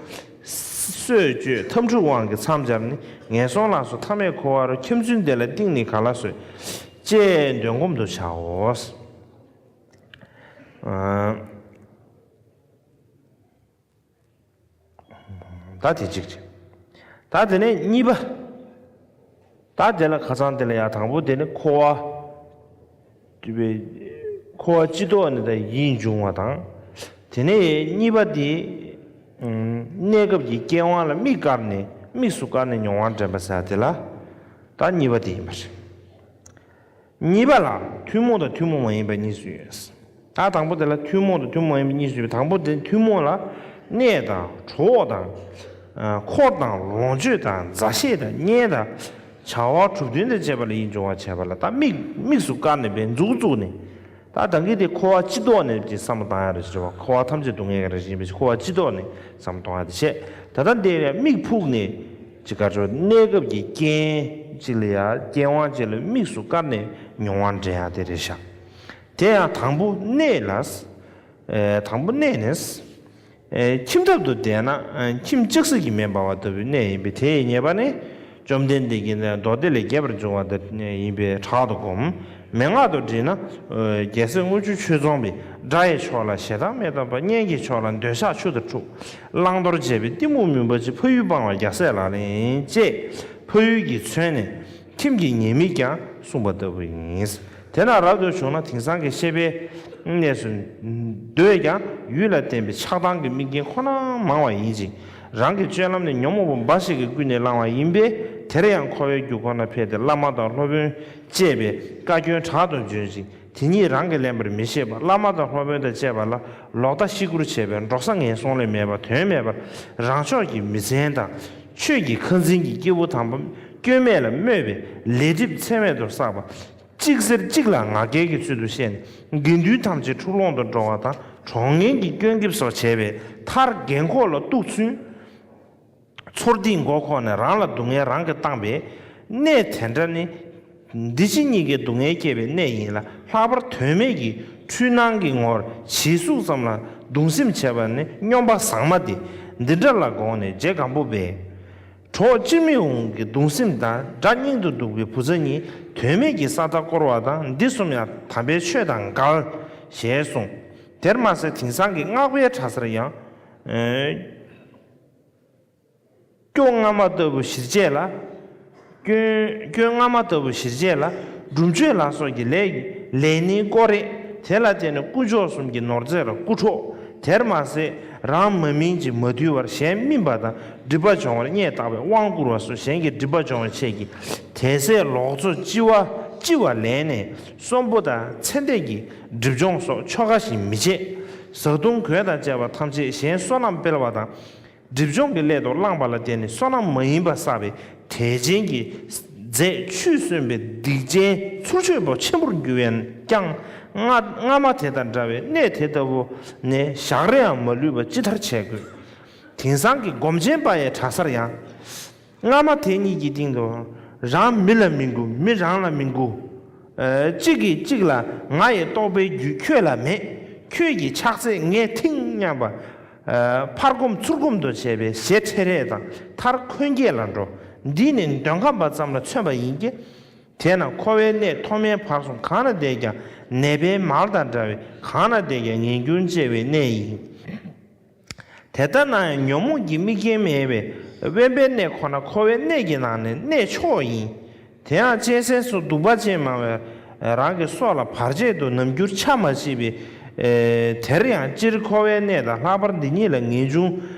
གསོད་གཅོད་འཐབ་འཁྲུག་དབང་གིས་མཚམས་སྦྱར་ནས། ངན་སོང་ལ་སོགས་མཐའ་མེད་འཁོར་བར། འཁྱམས་ཚུལ་འདི་ལ་གཏིང་ནས་ག་ལ་བཟོད། ཅེས་འདོན་སྒོམ་དུ་བྱའོ། ཨ། ད་དེ་གཅིག་རེད། ད་དེ་ནས་གཉིས་པ། ད་དེ་ལ་ཁ་སང་དེ་ལ་ཡང་དང་པོ་དེ་ནི་འཁོར་བ། འཁོར་བ་སྤྱི་ལྡོག་ནས་ད་ཡིད་འབྱུང་བ་དང་། དེ་ནས་གཉིས་པ་དེ། གནས་སྐབས་ཀྱི་སྐྱེ་དབང་ལ་དམིགས་བཀར་ནས། དམིགས་སུ་བཀར་ནས་མྱོང་བ་འདྲེན་པ་ཟེར་དེ་ལ། ད་གཉིས་པ་དེ་ཡིན་པ་རེད། གཉིས་པ་ལ་ཐུན་མོང་དང་ཐུན་མོང་མ་ཡིན་པ་གཉིས་སུ་ཡོད། ད་དང་པོ་དེ་ལ་ཐུན་མོང་དང་ཐུན་མོང་མ་ཡིན་པ་གཉིས་སུ་ཡོད་པའི། དང་པོ་དེ་ཐུན་མོང་ལ་གནས་དང་གྲོགས་དང་། ཨ་འཁོར་དང་ལོངས་སྤྱོད་དང་མཛའ་བཤེས་དང་གཉེན་དང་། བྱ་བ་གྲུབ་དོན་དང་བཅས་པ་ལ་ཡིད་འབྱུང་བར་བྱེད་པ་ལ་ད་དམིགས་དམིགས་སུ་བཀར་ནས་པའི་མཛུབ་བཙུགས་ནས། ད་ད་གིན་དེ་འཁོར་བ་སྤྱི་ལྡོག་ནས་ཀྱི་བསམ་བློ་བཏང་ཡ་རེད་ཟེར་བ། འཁོར་བ་ཐམས་ཅད་སྡུག་བསྔལ་གྱི་རང་བཞིན་ཡིན་པའི་འཁོར་བ་སྤྱི་ལྡོག་ནས་བསམ་བློ་གཏོང་ཡ་དེ་བྱས། ད་ལྟ་འདིར་ཡང་དམིགས་ཕུགས་ནས་ཅི་ག་ཅོ་གནས་སྐབས་ཀྱི་རྐྱེན་ཅིག་ལ་ཡ་སྐྱེ་དབང་ཅིག་ལ་དམིགས་སུ་བཀར་ནས་མྱོང་བ་འདྲེན་ཡ་དེ་རེད་ཤག། དེ་ཡང་དང་པོ་གནས་ལ། ཨེ་དང་པོ་གནས་ནས། ཨེ་ཁྱིམ་ཐབ་ཏུ་བསྡད་ན་ཨེ་ཁྱིམ་ལྕགས་སྲེག་གིས་མེ་འབར་བ་ལྟ་བུའི་གནས་ཡིན་པས། དེ་ཡི་ཉེས་པ་ནི། བཅོམ་ལྡན་འདས་ཀྱིས་ནི་མདོ་སྡེ་ལས་རྒྱས་པར་འབྱུང་བ་ལྟར་ཡིན་པས་དྲག་ཏུ་བསྒོམ། མན་ངག་ཏུ་བྲིས་ན། རྒྱལ་སྲས་དངུལ་ཆུ་ཆོས་རྫོང་པའི། དགྲ་ཡི་ཕྱོགས་ལ་ཞེ་སྡང་མེད་དམ་པ། གཉེན་གྱི་ཕྱོགས་ལ་འདོད་ཆགས་ཆུ་དང་འཁྲུགས། བླང་དོར་བྱེད་པའི་གཏི་མུག་མུན་པ་ཆེ། ཕ་ཡུལ་སྤང་བ་རྒྱལ་སྲས་ལག་ལེན་ཅེས་ཕ་ཡུལ་གྱིས་མཚོན་ནས་ཁྱིམ་གྱི་ཉེས་དམིགས་ཀྱང་གསུངས་པ་ལྟ་བུ་ཡིན། དེ་ན་རབ་ཏུ་བྱུང་ན་དེང་སང་གི་ཤེས་པའི་གནས་སུ་འདོད་ཀྱང་ཡུལ་ལ་བརྟེན་པའི་ཆགས་སྡང་གི་དམིགས་རྐྱེན་ཁོ་ན་མང་བ་ཡིན་ཅིང་། རང་གི་སྤྱོད་ལམ་ནི་ཉོན་མོངས་པ་འབའ་ཞིག་གིས་ཀུན་ནས་བསླངས་པ་ཡིན་པས། དེར་ཡང་འཁོར་བའི་རྒྱུ་ཁོ་ན་འཕེལ་ཏེ་བླ་མ་དང་སློབ་དཔོན་བཅས་པའི་བཀའ་བཀྱོན་དྲག་ཏུ་འབྱོན་ཅིང་། དེ་ཉིད་རང་གིས་ལེན་པར་མི་ཤེས་པར་བླ་མ་དང་སློབ་དཔོན་དང་བཅས་པ་ལ་ལོག་ལྟ་ཤི་སྐུར་བྱས་པས་འགྲོ་ས་ངན་སོང་ལས་མེད་པ་དོན་མེད་པར་རང་ཕྱོགས་ཀྱི་མི་ཚན་དང་ཆོས་ཀྱི་ཁ་འཛིན་གྱི་སྐྱེས་བུ་དམ་པ་སྐྱོན་མེད་ལ་སྨོད་པའི་ལས་སྒྲིབ་ཚད་མེད་དུ་བསགས་པ། གཅིག་ཟེར་གཅིག་ལ་ང་རྒྱལ་གྱི་ཚུལ་དུ་བཤད་ནས་དགེ་འདུན་ཐམས་ཅད་འཁྲུག་ལོང་དུ་འགྲོ་བ་དང་གྲོགས་ངན་གྱི་སྐྱོན་འགེབས་སོགས་བྱས་པས་མཐར་རྒན་འཁོགས་ལ་གཏུག་ཚུལ། ཚོར་སྡིག་མགོ་འཁོར་ནས་རང་ལ་སྡུག་བསྔལ་རང་གིས་བཏང་བས། གནས་དེ་འདྲ་ནི། འདི་ཕྱི་གཉིས་ཀའི་སྡུག་བསྔལ་སྐྱེད་པའི་གནས་ཡིན་ལ། ལྷག་པར་དོན་མེད་ཀྱི་འཁྲུལ་སྣང་གི་ངོར་བྱིས་གཟུགས་ཙམ་ལ་གདུང་སེམས་བྱེད་པ་ནི་སྨྱོན་པ་ཟང་མ་སྟེ། འདི་འདྲ་ལ་དགོངས་ནས་རྗེ་སྒམ་པོ་པས། གྲོགས་ཅི་མི་འོང་གི་གདུང་སེམས་དང་དགྲ་སྙིང་དུ་སྡུག་པའི་བུ་ཚ་གཉིས་དོན་མེད་ཀྱི་ས་མཐའ་བསྐོར་བ་དང་འདི་གསུམ་ཡང་དམ་པའི་ཆོས་དང་འགལ། ཞེས་གསུངས། དེར་མ་ཟད་དེང་སང་གི་སྔགས་པའི་གྲྭ་སར་ཡང་། ཨེ། སྐྱོ་སྔ་མ་ལྟ་བུ་གཞིར་བྱས་ལ། སྐྱོན་སྐྱོན་སྔ་མ་ལྟ་བུ་གཞིར་བྱས་ལ། སྒྲུབ་མཆོད་ལ་སོགས་ཀྱི་ལས་ལས་ནི་བསྐོར་རེ། དེ་ལ་བརྟེན་ནས་དཀོན་མཆོག་གསུམ་གྱི་ནོར་རྫས་ལ་རྐུ་འཕྲོག། དེར་མ་ཟད་རང་མ་སྨིན་ཅིང་མ་དུལ་བར་གཞན་སྨིན་པ་དང་སྒྲིབ་པ་སྦྱོང་བར་སྙད་བཏགས་པའི་དབང་བསྐུར་བ་སོགས་གཞན་གྱི་སྒྲིབ་པ་སྦྱོང་བའི་ཆེད་ཀྱི་དད་སའི་ལོག་འཚོ་ལྕི་བ་ལྕི་བ་ལེན་ནས་གསོན་པོ་དང་ཚེ་འདས་ཀྱི་སྒྲིབ་སྦྱོང་སོགས་ཆོ་ག་བཞིན་མི་བྱེད། བཟའ་བཏུང་གོས་དང་བཅས་པ་ཐམས་ཅད་གཞན་བསོད་ནམས་སྤེལ་བ་དང་། སྒྲིབ་སྦྱོང་གི་སླད་དུ་བླངས་པ་ལ་བརྟེན་ནས་བསོད་ནམས་མ་ཡིན་པ་བསགས་པའི་དད་ཅན་གྱི་རྫས་ཆུད་གསོན་པའི་སྡིག་ཅན་ཚུར་ཆོད་པ་ཆེན་པོར་འགྱུར་བས་ཀྱང་སྔ་སྔ་མ་དེ་དང་འདྲ་བའི་གནས་དེ་ལྟ་བུ་ནས་ཞག་རེའང་མ་ལུས་པ་ཅི་ལྟར་བྱེད་དགོས། དེང་སང་གི་སྒོམ་ཆེན་པ་ཡི་གྲྭ་སར་ཡང་། སྔ་མ་དེ་གཉིས་ཀྱི་སྟེང་དུ་རང་མི་ལ་མི་མགུ་མི་རང་ལ་མི་མགུ། ཨ་གཅིག་གིས་གཅིག་ལ་ང་ཡི་རྟོགས་པའི་རྒྱུད་ཁྱོད་ལ་མེད། ཁྱོད་ཀྱི་ཕྱག་འཚལ་ངས་ཐེངས་ སྙམ་པ། ཨ། ཕར་སྒོམ་ཚུར་སྒོམ་དུ་བྱས་པས་ཞེ་ཁྲེལ་རེས་དང་མཐར་འཁོན་འགྱེད་ལ་འགྲོ། འདི་ནི་འདོད་ཁམས་པ་ཙམ་ལ་མཚོན་པ་ཡིན་གྱི། དེས་ན་འཁོར་བའི་གནས་མཐོ་དམན་བར་གསུམ་གང་ན་བསྡད་ཀྱང་ནད་པའི་མལ་དང་འདྲ་བས། གང་ན་བསྡད་ཀྱང་ངེས་འབྱུང་སྐྱེ་བའི་གནས་ཡིན། དེ་ལྟར་ན་ཡང་ཉོན་མོངས་ཀྱི་དམིགས་རྐྱེན་མེད་པས་དབེན་པའི་གནས་ཁོ་ན་འཁོར་བའི་གནས་ཀྱི་ནང་ནས་གནས་མཆོག་ཡིན། དེ་ཡང་གཅན་གཟན་སོགས་གདུག་པ་ཅན་མང་བས་རང་གི་སྲོག་ལ་བར་ཆད་དུ་ནམ་རྒྱུན་ཆ་མ་བྱེད་པས། ཨེ། དེར་ཡང་སྤྱིར་འཁོར་བའི་གནས་དང་ལྷག་པར་འདི་ཉིད་ལ་ངེས་འབྱུང་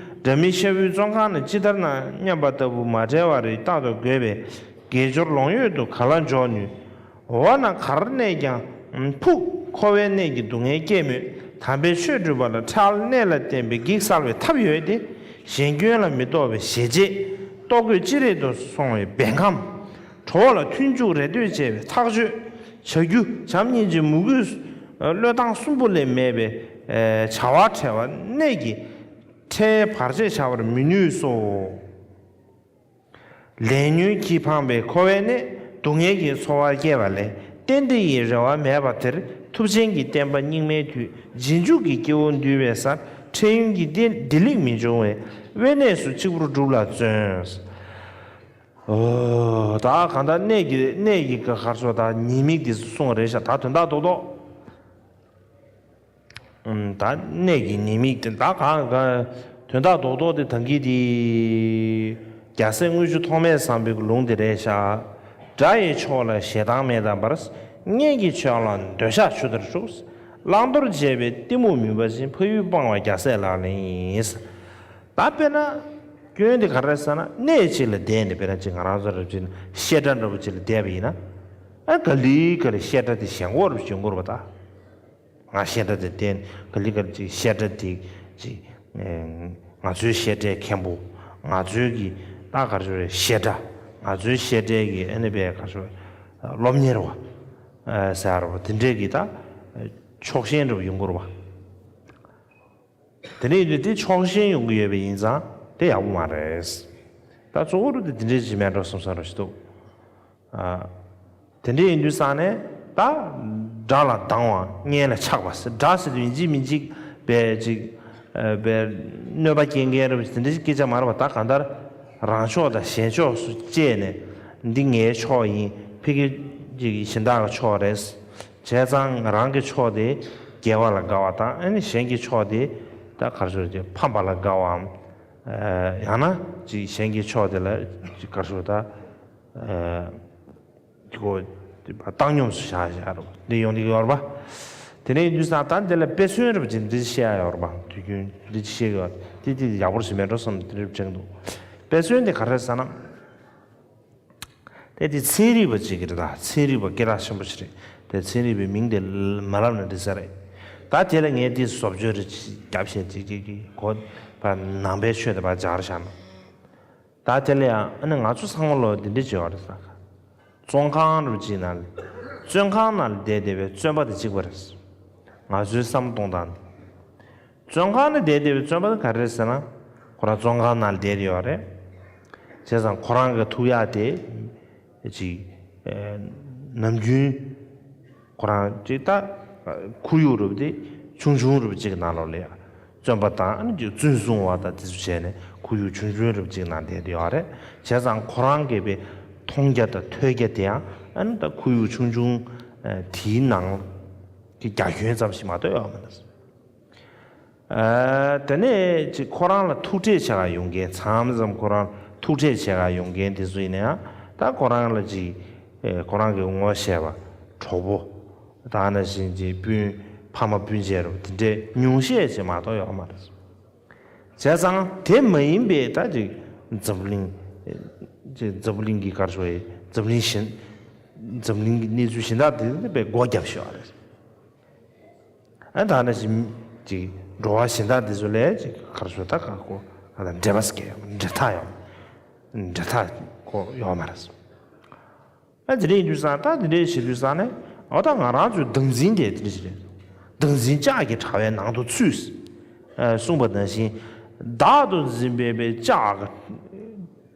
སྒྲ་མི་ཤ་བུའི་བཙོན་ཁང་ནི་ཇི་ལྟར་ན་སྙམ་པ་ལྟ་བུ་མ་བྲལ་བར་རྟག་ཏུ་དགོས་པས། དགེ་སྦྱོར་ལོང་ཡོད་དུ་ག་ལ་འཇོག་ནུས། འོ་ན་གར་གནས་ཀྱང་ཕུགས་འཁོར་བའི་གནས་ཀྱི་སྡུག་བསྔལ་སྐྱེ་མོད། དམ་པའི་ཆོས་སྒྲུབ་པ་ལ་འཕྲལ་གནས་ལ་བརྟེན་པའི་གེགས་སེལ་བའི་ཐབས་ཡོད་དེ། གཞན་སྐྱོན་ལ་མི་རྟོག་པའི་ཞེ་བཅད། ལྟོ་གོས་ཅི་རིགས་དུ་སོང་བའི་བད་ཁམས། གྲོགས་ལ་མཐུན་འཇུག་རེ་ལྟོས་བཅས་པའི་ཐག་གཅོད། བྱ་རྒྱུ་བྱམས་སྙིང་རྗེ་མོས་གུས་བློས་བཏང་གསུམ་པོ་ལས་མེད་པའི་བྱ་བ་བྲལ་བ་གནས་ཀྱི་འཕྲལ་བར་ཆད་བྱ་བར་མི་ནུས་སོ། ལས་ཉོན་གྱིས་འཕངས་པའི་འཁོར་བའི་གནས། སྡུག་བསྔལ་གྱི་ཚོར་བ་སྐྱེ་བ་ལས། གཏན་བདེ་ཡི་རེ་བ་མེད་པ་དེར། ཐུབ་ཆེན་གྱི་བསྟན་པ་སྙིགས་མའི་དུས། རྗེས་འཇུག་གི་སྐྱེ་བོ་འདུལ་བའི་སར། འཕྲལ་ཡུན་གྱི་བདེ་བདེ་ལེགས་མི་འབྱུང་བས། དབེན་གནས་སུ་གཅིག་པུར་སྒྲུབ་ལ་བརྩོན། ཨོ། ད་གང་ལྟར་གནས་ཀྱི་གནས་ཀྱི་ག་གར་སོ་ད་ཉེས་དམིགས་དེ་གསུངས་རེད་ཤག་ད་དོན་དག་རྡོག་རྡོག་ད་གནས་ཀྱི་ཉེས་དམིགས་དེ་ད་གང་གང་དོན་དག་རྡོག་རྡོག་དེ་ཐང་གི་དེ། རྒྱལ་སྲས་དངུལ་ཆུ་ཐོགས་མེད་བཟང་པོའི་ལུང་དེ་རེད་ཤག་དགྲ་ཡི་ཕྱོགས་ལ་ཞེ་སྡང་མེད་དམ་པར། གཉེན་གྱི་ཕྱོགས་ལ་འདོད་ཆགས་ཆུ་ལྟར་འཁྲུགས། བླང་དོར་བྱེད་པའི་གཏི་མུག་མུན་པ་ཅན། ཕ་ཡུལ་སྤང་བ་རྒྱལ་སྲས་ལག་ལེན་ཡིན། ད་དཔེར་ན། སྐྱོན་དེ་ག་རེ་ཟེར་ན་གནས་གཅིག་ལ་བསྡད་ནས་དཔེར་ན་ཅིག་ང་རང་ཚོ་རབ་ཅིག་བཤད་གྲྭ་འདྲ་པོ་ཅིག་ལ་བསྡད་པ་ཡིན་ན། ཨ་ག་ལེ་ག་ལེ་བཤད་གྲྭ་དེ་ཞེན་ཁོག་རབ་ཅིག་ཡོང་གི་རེད་པ་ད། ང་བཤད་གྲྭ་དེ་བསྟན་ག་ལེ་ག་ལེ་ཅིག་བཤད་གྲྭ་དེ་ཅིག་ང་ཚོའི་བཤད་གྲྭའི་མཁན་པོ། ང་ཚོའི་གི་ད་ག་རེ་ཟེར་བཤད་གྲྭ། ང་ཚོའི་བཤད་གྲྭའི་གི་ཨ་ནི་པའི་ག་རེ་ཟེར་སློབ་གཉེར་བ་ཟེར་བ་དེ་འདྲའི་གི་ད་ཕྱོགས་ཞེན་འདྲ་པོ་ཡོང་གི་རེད་པ། དེ་ནས་ཡིན་དུས་དེ་ཕྱོགས་ཞེན་ཡོང་གི་ཡོད་པ་ཡིན་ཙང་དེ་ཡག་པོ་མ་རེད། ད་གཙོ་བོ་རུ་དེ་དེ་འདྲའི་ཅིག་མེད་འགྲོ་བསམ་བསམ་རོ་ཞིག་འདུག་ཨ། དེ་འདྲའི་ཡིན་དུས་ཙང་ནས་ད་དགྲ་ལ་སྡང་བ་གཉེན་ལ་ཆགས་པ་ཟེར་དགྲ་ཟེར་དུས་ཡིན་གཅིག་མིན་གཅིག་པའི་ཅིག་ཨ་པའི་གནོད་པ་སྐྱེལ་མཁན་རེད་པ་དེ་འདྲའི་སྐད་ཆ་མ་རེད་པ། ད་གང་ལྟར་རང་ཕྱོགས་དང་གཞན་ཕྱོགས་སུ་བཅད་ནས་འདི་ངའི་ཕྱོགས་ཡིན། ཕ་གི་ཅིག་གཞན་དག་གི་ཕྱོགས་རེད། བྱས་ཙང་རང་གི་ཕྱོགས་དེ་དགེ་བ་ལ་དགའ་བ་དང་ཨ་ནི་གཞན་གྱི་ཕྱོགས་དེ་ད་ག་རེ་ཟེར་དེ་ཕམ་པ་ལ་དགའ་བའམ། ཡང་ན་ཅིག་གཞན་གྱི་ཕྱོགས་དེ་ལ་ཅིག་ག་རེ་ཟེར་ད་ཅིག་གོ་བཏང་སྙོམས་སུ་བཞག་བཞག་རོ་འདི་ཡོང་འདི་ཡོར་བ། དེ་ནས་ཡིན་དུས་ཙང་ད་འདི་ལ་དཔེ་མཚོན་རེ་བ་ཅིག་འདི་བཤད་ཡ་ཡོར་བ་དུས་རྒྱུན་འདི་བཤད་ཡོད་དེ་དེ་ཡག་པོ་ཞིག་མེད་འགྲོ་བསམ་འདི་རེ་བ་ཅིག་འདུག་དཔེ་མཚོན་དེ་ག་རེ་ཟེར་ན། དེ་དེ་ཚན་རིག་པ་ཅིག་གི་རེད་ད། ཚན་རིག་པ་སྐད་གྲགས་ཆེན་པོ་ཞིག་རེད། དེ་ཚན་རིག་པའི་མིང་དེ་མ་ལབ་ན་འགྲིག་ས་རེད། ད་དེ་ལ་ངས་དེ་བཟོ་བཅོས་རེ་རྒྱབ་བྱས་ཅིག་ཅིག་གི་གོ་བ་ནང་པའི་ཆོས་དེ་བ་སྦྱར་བཞག་ན། ད་དེ་ལ་ཡང་ཨ་ནི་ང་ཚོ་ཚང་མ་ལོ་འདི་འདྲ་བྱེད་པ་རེད་ས། བཙོན་ཁང་རུ་ཅིག་ནང་ལ་བཙོན་ཁང་ནང་ལ་བསྡད་བསྡད་པའི་བཙོན་པ་དེ་གཅིག་པ་རེད། ང་ཚོའི་བསམ་བློ་གཏོང་སྟངས་འདི། བཙོན་ཁང་ནང་བསྡད་བསྡད་པའི་བཙོན་པ་དེ་ག་རེ་རེད་ཟེར་ན། ཁོ་རང་བཙོན་ཁང་ནང་བསྡད་ཡོད་རེད། བྱས་ཙང་ཁོ་རང་གི་ཐུག་ཡག་དེ་ཅིག་ནམ་རྒྱུན་ཁོ་རང་ཅིག་ད་ཁོར་ཡུག་རུབ་དེ་ཆུང་ཆུང་རུབ་ཅིག་ནང་ལོགས་ལ་ཡ་བཙོན་པ་དང་ཨ་ནི་ཅིག་བཙོན་སྲུང་བ་དང་དེ་ཚོ་བྱས་ནས་ཁོར་ཡུག་ཆུང་ཆུང་རུབ་ཅིག་ནང་བསྡད་ཡོད་རེད། བྱས་ཙང་ཁོ་རང་གི་པའི་མཐོང་རྒྱ་དང་ཐོས་རྒྱ་དེ་ཡང་ཨ་ནི་ད་ཁོར་ཡུག་ཆུང་ཆུང་དེའི་ནང་གི་རྒྱ་ཁྱོན་ཙམ་ཞིག་མ་གཏོགས་ཡོད་མ་རེད། ཨ། དེ་ནས་ཅིག་ཁོ་རང་ལ་ཐུག་འཕྲད་བྱེད་ག་ཡོང་མཁན་མཚམས་མཚམས་ཁོ་རང་ཐུག་འཕྲད་བྱེད་ག་ཡོང་མཁན་དེ་ཚོ་ཡིན་ན་ཡང་ད་ཁོ་རང་ལ་ཅིག་ཨེ་ཁོ་རང་གི་ངོ་ཤེས་པ་གྲོགས་པོ་ད་ནང་བཞིན་ཅིག་སྤུན་ཕ་མ་སྤུན་མཆེད་རུ་དེ་འདྲའི་ཉུང་ཤས་ཅིག་མ་གཏོགས་ཡོད་མ་རེད། བྱས་ཙང་དེ་མ་ཡིན་པའི་ད་ཅིག་འཛམ་གླིང་ཅིག་འཛམ་གླིང་གི་གར་ཞོ་ཡི་འཛམ་གླིང་གཞན་འཛམ་གླིང་གི་གནས་ཚུལ་གཞན་དག་དེ་ནི་དཔེ་སྒོ་བརྒྱབ་ཤོག་རེད། ཨ་ད་ནི་ཅིག་ཅིག་འགྲོ་བ་གཞན་དག་འདི་ཚོ་ལས་ཅིག་གར་ཞོ་ད་ག་གོ་ཨ་ད་འབྲེལ་བ་སྐྱེ་ཡོང་འབྲེལ་ཐག་ཡོང་འབྲེལ་ཐག་གོ་ཡོང་མ་རེད། ཨ་དེ་འདྲ་ཡིན་དུས་ཙང་ད་དེ་འདྲ་བྱེད་དུས་ཙང་ནས་ཨོ་ད་ང་རང་ཚོའི་བདག་འཛིན་དེ་དེ་འདྲ་ཞིག་རེད། བདག་འཛིན་ལྕགས་ཀྱི་དྲ་བའི་ནང་དུ་ཚུད། ཨ་གསུངས་པ་ནང་བཞིན་བདག་ཏུ་འཛིན་པའི་པའི་ལྕགས་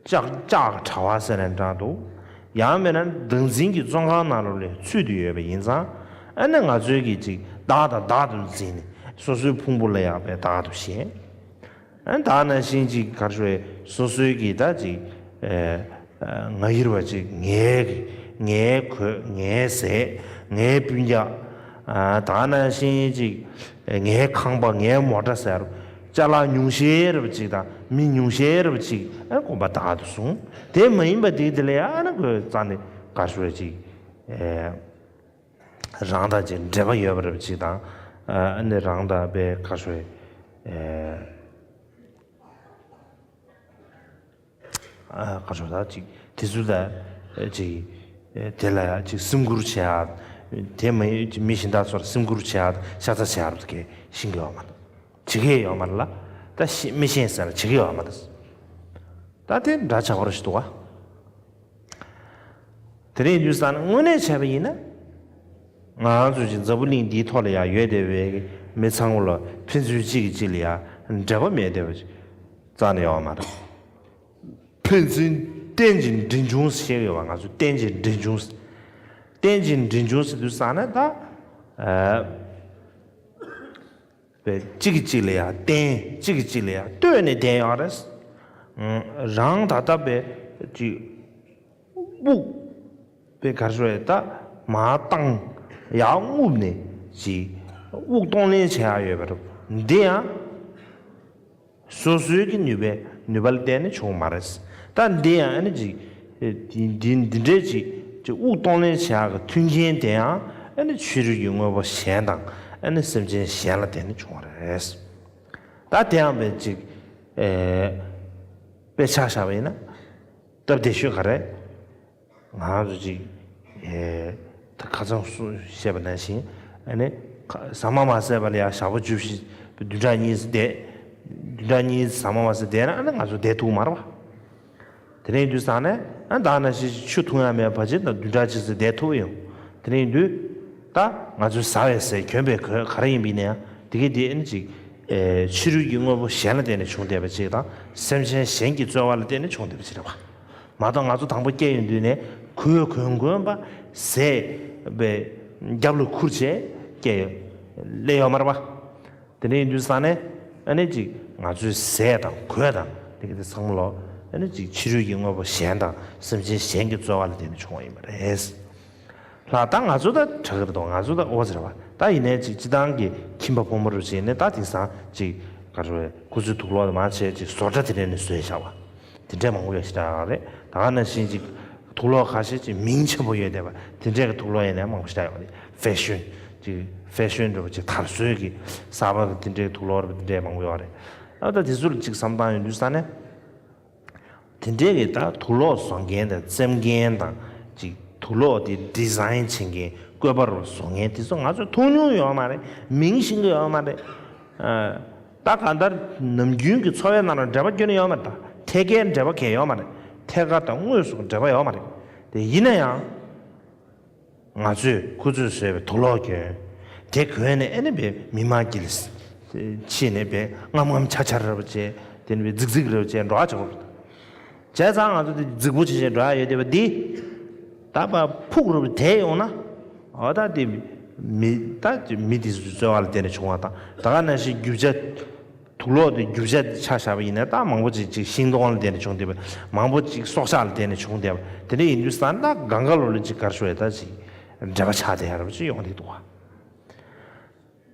ཀྱི་ལྕགས་ལྕགས་ཀྱི་དྲ་བ་ཟེར་ནས་འདྲ་འདུག་ཡང་མིན་ན་བདག་འཛིན་གྱི་བཙོན་ཁང་ནང་ལོགས་ལ་ཚུད་དུ་ཡོད་པ་ཡིན་ཙང་ཨ་ནི་ང་ཚོའི་གི་ཅིག་བདག་དང་བདག་ཏུ་འཛིན་ནས་ སོ་སོའི་ཕུང་པོ་ལ་ཡང་བའི་བདག་ཏུ་བཞེད། ཨ་ནི་ད་ནང་བཞིན་ཅིག་ག་རེ་ཞུ་རེད། སོ་སོའི་གི་ད་ཅིག་ཨ་ང་ཡིར་བ་ཅིག་ངའི་ངའི་གོས། ངའི་ཟས། ངའི་སྤུན་ཀྱག་ཨ་ད་ནང་བཞིན་ཅིག་ངའི་ཁང་པ། ངའི་མོ་ཊ་ཟེར། ཅ་ལག་ཉུང་ཤས་རབ་ཅིག་དང་མི་ཉུང་ཤས་རབ་ཅིག་ཨ་གོམ་པ་བདག་ཏུ་བཟུང་། དེ་མ་ཡིན་པ་དེ་དེ་ལ་ཡང་ཨ་ནི་གོས་རྩ་ནས་ག་རེ་ཞུ་རེད། ཅིག་ཨ་རང་དང་ཅིག་འབྲེལ་བ་ཡོད་པ་རབ་ཅིག་དང་། ཨ་ནི་རང་དང་བའི་ག་རེ་ཞུ་རེད། ཨ་ག་རེ་ཞུ་རེད། ད་ཅིག་དེ་ཚོ་ད་ཅིག་དེ་ལ་ཡང་ཅིག་སེམས་ཁུར་བྱེད་ཡ། དེ་མ་ཡིན་ཅིག་མི་གཞན་དག་ཚོར་སེམས་ཁུར་བྱེད་ཡ། ཤ་ཚ་བྱེད་ཡ་རབ་ཀྱི་ཤེས་ཀྱི་ཡོད་མ་རེད། བྱེད་ཀྱི་ཡོད་མ་རེད་ལ། ད་ཤེས་མི་ཤེས་ཟེར་ལ་བྱེད་ཀྱི་ཡོད་མ་རེད། ད་དེ་འདྲ་ཆགས་པ་རེད་ཞིག་འདུག་ག་དེ་རིང་དུས་སང་ན་དངོས་གནས་བྱས་པ་ཡིན་ན། ང་རང་ཚོ་ཅིག་འཛམ་བུ་གླིང་འདིའི་ཐོག་ལ་ཡང་ཡོད་བསྡད་པའི་མི་ཚང་མ་ལ་ཕན་ཚུན་གཅིག་གིས་གཅིག་ལ་ཡང་འབྲེལ་བ་མེད་བསྡད་པ་ཅིག་རྩ་ནས་ཡོད་མ་རེད། ཕན་ཚུན་རྟེན་ཅིང་འབྲེལ་འབྱུང་ཟེར་ཡོད་པ། ང་ཚོ་རྟེན་ཅིང་འབྲེལ་འབྱུང་། རྟེན་ཅིང་འབྲེལ་འབྱུང་ཟེར་དུས་སང་ན་ད། ཨ། པའི་གཅིག་གིས་གཅིག་ལ་ཡང་བརྟེན། གཅིག་གིས་གཅིག་ལ་ཡང་ལྟོས་ནས་བསྡད་ཡོད་རེད། ཨང་། རང་ད་ལྟ་པའི་ཅིག་དབུགས་པའི་ག་རེ་ཞུ་རེད། ད་མར་བཏང་། ཡར་རྔུབ་ནས་ཅིག་དབུགས་གཏོང་ལེན་བྱེད་ཡག་ཡོད་པ་རེད། འདི་ཡང་སོ་སོའི་གི་ནུས་པའི་ནུས་པ་ལ་བརྟེན་ནས་བྱུང་བ་མ་རེད། ད་འདི་ཡང་ཨ་ནི་ཅིག་འདི་འདི་འདི་འདྲའི་ཅིག་ཅིག་དབུགས་གཏོང་ལེན་བྱེད་ཡག་གི་མཐུན་རྐྱེན་དེ་ཡང་ཨ་ནི་ཕྱི་རོལ་གྱི་དངོས་པོ་གཞན་དང་ཨ་ནི་སེམས་ཅན་གཞན་ལ་བརྟེན་ནས་བྱུང་བ་རེད། ད་དེ་ཡང་བས་ཅིག་ཨེ་དཔེ་ཆ་བཞག་པ་ཡིན་ན། སྟབས་བདེ་ཤོས་ག་རེ། ང་རང་ཚོ་ཅིག་ཨེ་ད་ཁ་སང་སུ་བཤད་པ་ནང་བཞིན། ཨ་ནི་ཁ་ཟ་མ་མ་ཟས་པ་ལ་ཡང་ཞག་པོ་བཅུ་བཞི་བདུན་ཕྲག་གཉིས་བསྡད། བདུན་ཕྲག་གཉིས་ཟ་མ་མ་ཟས་བསྡད་ན་ཨ་ནི་ང་ཚོ་བསྡད་ཐུབ་མ་རེད་པ། དེ་རིང་དུས་སང་ནས་ཨ་ད་ནང་བཞིན་ཆུ་འཐུང་ཡ་མེད་པ་ཅིག་ད་བདུན་ཕྲག་གཅིག་ཙམ་བསྡད་ཐུབ་ཡོང་། དེ་རིང་དུས་ད་ང་ཚོས་ཟ་བའི་ཟས། གྱོན་པའི་གོས། ག་རེ་ཡིན་པ་ཡིན་ན་ཡང་དེ་གའི་དེ་ཨ་ནི་ཅིག་ཨེ་ཕྱི་རོལ་གྱི་དངོས་པོ་གཞན་ལ་བརྟེན་ནས་བྱུང་བསྡད་པ་ཅིག་དང་། སེམས་ཅན་གཞན་གྱི་རྩོལ་བ་ལ་བརྟེན་ནས་བྱུང་བསྡད་པ་ཅིག་རེད་པ། མ་གཏོགས་ང་ཚོ་དང་པོ་སྐྱེ་ཡོང་དུས་ནས་གོས་གོན་གོན་པ། ཟས་པའི་རྒྱབ་ལ་ཁུར་བྱས་སྐྱེ་ཡོང་སླེབས་ཡོད་མ་རེད་པ། དེ་འདྲ་ཡིན་དུས་ཙང་ནས་ཨ་ནི་ཅིག་ང་ཚོའི་ཟས་དང་གོས་དང་དེ་ག་དེ་ཚང་མ་ལོ། ཨ་ནི་ཅིག་ཕྱི་རོལ་གྱི་དངོས་པོ་གཞན་དང་སེམས་ཅན་གཞན་གྱི་རྩོལ་བ་ལ་བརྟེན་ནས་བྱུང་བ་ཡིན་པ་རེད། ལྷག་ད་ང་ཚོ་ད་དྲག་གི་རེད་དོ། ང་ཚོ་ད་ཨོ་ཙི་རེད་པ། ད་ཡིན་ནའི་ཅིག་སྤྱི་བཏང་གི་ཁྱིམ་པ་ཕོ་མོ་རུ་བྱས་ནས་ད་དེང་སང་ཅིག་ག་རེ་ཁོ་ཚོའི་དུག་ལོག་མང་ཆེ་ཅིག་བཟོ་གྲྭ་དེ་འདྲ་ནས་བཟོས་བཞག་པ། དེ་འདྲས་མང་པོ་ཡོད་ཤི་ད་རེད། ད་ག་ནང་བཞིན་ཅིག་དུག་ལོག་ཁ་ཤས་ཅིག་མིང་ཆེན་པོ་ཡོད་བསྡད་པ་དེ་འདྲས་ཀྱི་དུག་ལོག་ཡིན་ནའི་མང་པོ་ཤི་ད་ཡོད་རེད། ཧྥེ་ཤོན་ཅིག་ཧྥེ་ཤོན་འདྲ་པོ་ཅིག་དར་སྲོལ་གྱི་གསར་པ་གི་དེ་འདྲས་དུག་ལོག་རེད་པ། དེ་འདྲས་མང་པོ་ཡོད་རེད། ཨ་ད་དེ་ཚོ་ལ་ཅིག་བསམ་སྟངས་ཡོད་དུས་ས་ནས། དེ་འདྲས་ཀྱི་ད་དུག་ལོག་བཟོ་མཁན་དང་བཙེམ་མཁན་དང་ཅིག་དུག་ལོག་དེ་ཌི་ཛའིན་བྱེད་མཁན། བཀོད་པ་རུ་བཟོ་མཁན་དེ་ཚོ་ང་ཚོས་མཐོང་མྱོང་ཡོད་མ་རེད། མིང་ཤེས་ཀྱི་ཡོད་མ་རེད། ཨ། ད་གང་ལྟར་ནམ་རྒྱུན་གྱི་འཚོ་བའི་ནང་ལ་འབྲེལ་བ་ཁྱོན་ནས་ཡོད་མ་རེད། ད་ཐད་ཀའི་འབྲེལ་བ་གང་ཡང་ཡོད་མ་རེད། ཐད་ཀར་དང་དངོས་སུ་འབྲེལ་བ་ཡོད་མ་རེད། དེ་ཡིན་ན་ཡང་། ང་ཚོས་ཁོ་ཚོས་བཟོས་པའི་དུག་ལོག་གྱོན། དེ་གོན་ནས་ཨ་ནི་བའི་མི་མང་གི་ལ་ཕྱིན་ནས་བའི་རྔམ་རྔམ་འཕྱར་འཕྱར་རེ་བ་བྱས། དེ་ནས་བའི་རྫིག་རྫིག་རེ་བ་བྱས་འགྲོ་ཨ་བྱེད་དགོས་རེད། བྱས་ཙང་ང་ཚོ་དེ་རྫིག་པོ་བྱེད་བྱེད་འགྲོ་ཡ་ཡོད་བསྡད་པ་འདི། ད་བ་ཕུག་རུ་དེད་ཡོང་ན། འོ་ད་དེ་མི་ད་མི་དེ་ཚོའི་རྩོལ་བ་ལ་བརྟེན་ནས་བྱུང་བ་དང་། ད་ག་ནང་བཞིན་རྒྱུ་ཆ་དུག་ལོག་དེ་རྒྱུ་ཆ་ཆ་བཞག་པ་ཡིན་ན་ད་མང་པོ་ཅིག་ཅིག་ཤིང་སྡོང་ལ་བརྟེན་ནས་བྱུང་བསྡད་པ། མང་པོ་ཅིག་སྲོག་ཆགས་ལ་བརྟེན་ནས་བྱུང་བསྡད་པ། དེ་འདྲ་ཡིན་དུས་ཙང་ད་གང་ག་ལོ་ལ་ཅིག་གར་ཤོར་ཡ་ད་ཅིག་འབྲེལ་བ་ཆགས་བསྡད་ཡ་ར་བ་ཅིག་ཡོང་བསྡད་འདུག་བ།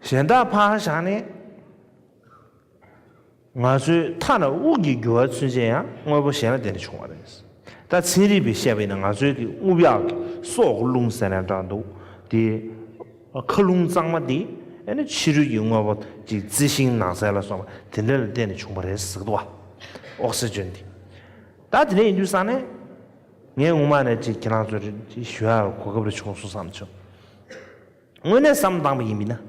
གཞན་དག་ཕར་བཞག་ནས། ང་ཚོའི་ཐ་ན་དབུགས་ཀྱི་རྒྱུ་བ་ཚུན་ཆད་ཡང་དངོས་པོ་གཞན་ལ་བརྟེན་ནས་བྱུང་བ་རེད། ད་ཚན་རིག་པས་བཤད་པ་ཡིན་ན་ང་ཚོའི་གི་རྔུབ་ཡག་གི་སྲོག་གི་རླུང་ཟེར་ནས་འདྲ་འདུག་དེ། མཁའ་རླུང་གཙང་མ་འདི་ཨ་ནི་ཕྱི་རོལ་གྱི་དངོས་པོ་ཅིག་རྩི་ཤིང་ནགས་ཚལ་ལ་སོགས་པ་དེ་འདྲ་ལ་བརྟེན་ནས་བྱུང་བ་རེད་ཟེར་གི་འདུག་བ། ཨོག་སི་ཇན་འདི། ད་དེ་འདྲ་ཡིན་དུས་ཙང་ནས། ངས་ངོ་མ་ནས་ཅིག་ཁྱེད་རང་ཚོར་ཅིག་ཞུ་ཡག་གོ་སྐབས་རེ་བྱུང་སོང་བསམ་བྱུང་། དངོས་གནས་བསམ་བློ་བཏང་པ་ཡིན་པ་ཡིན་ན།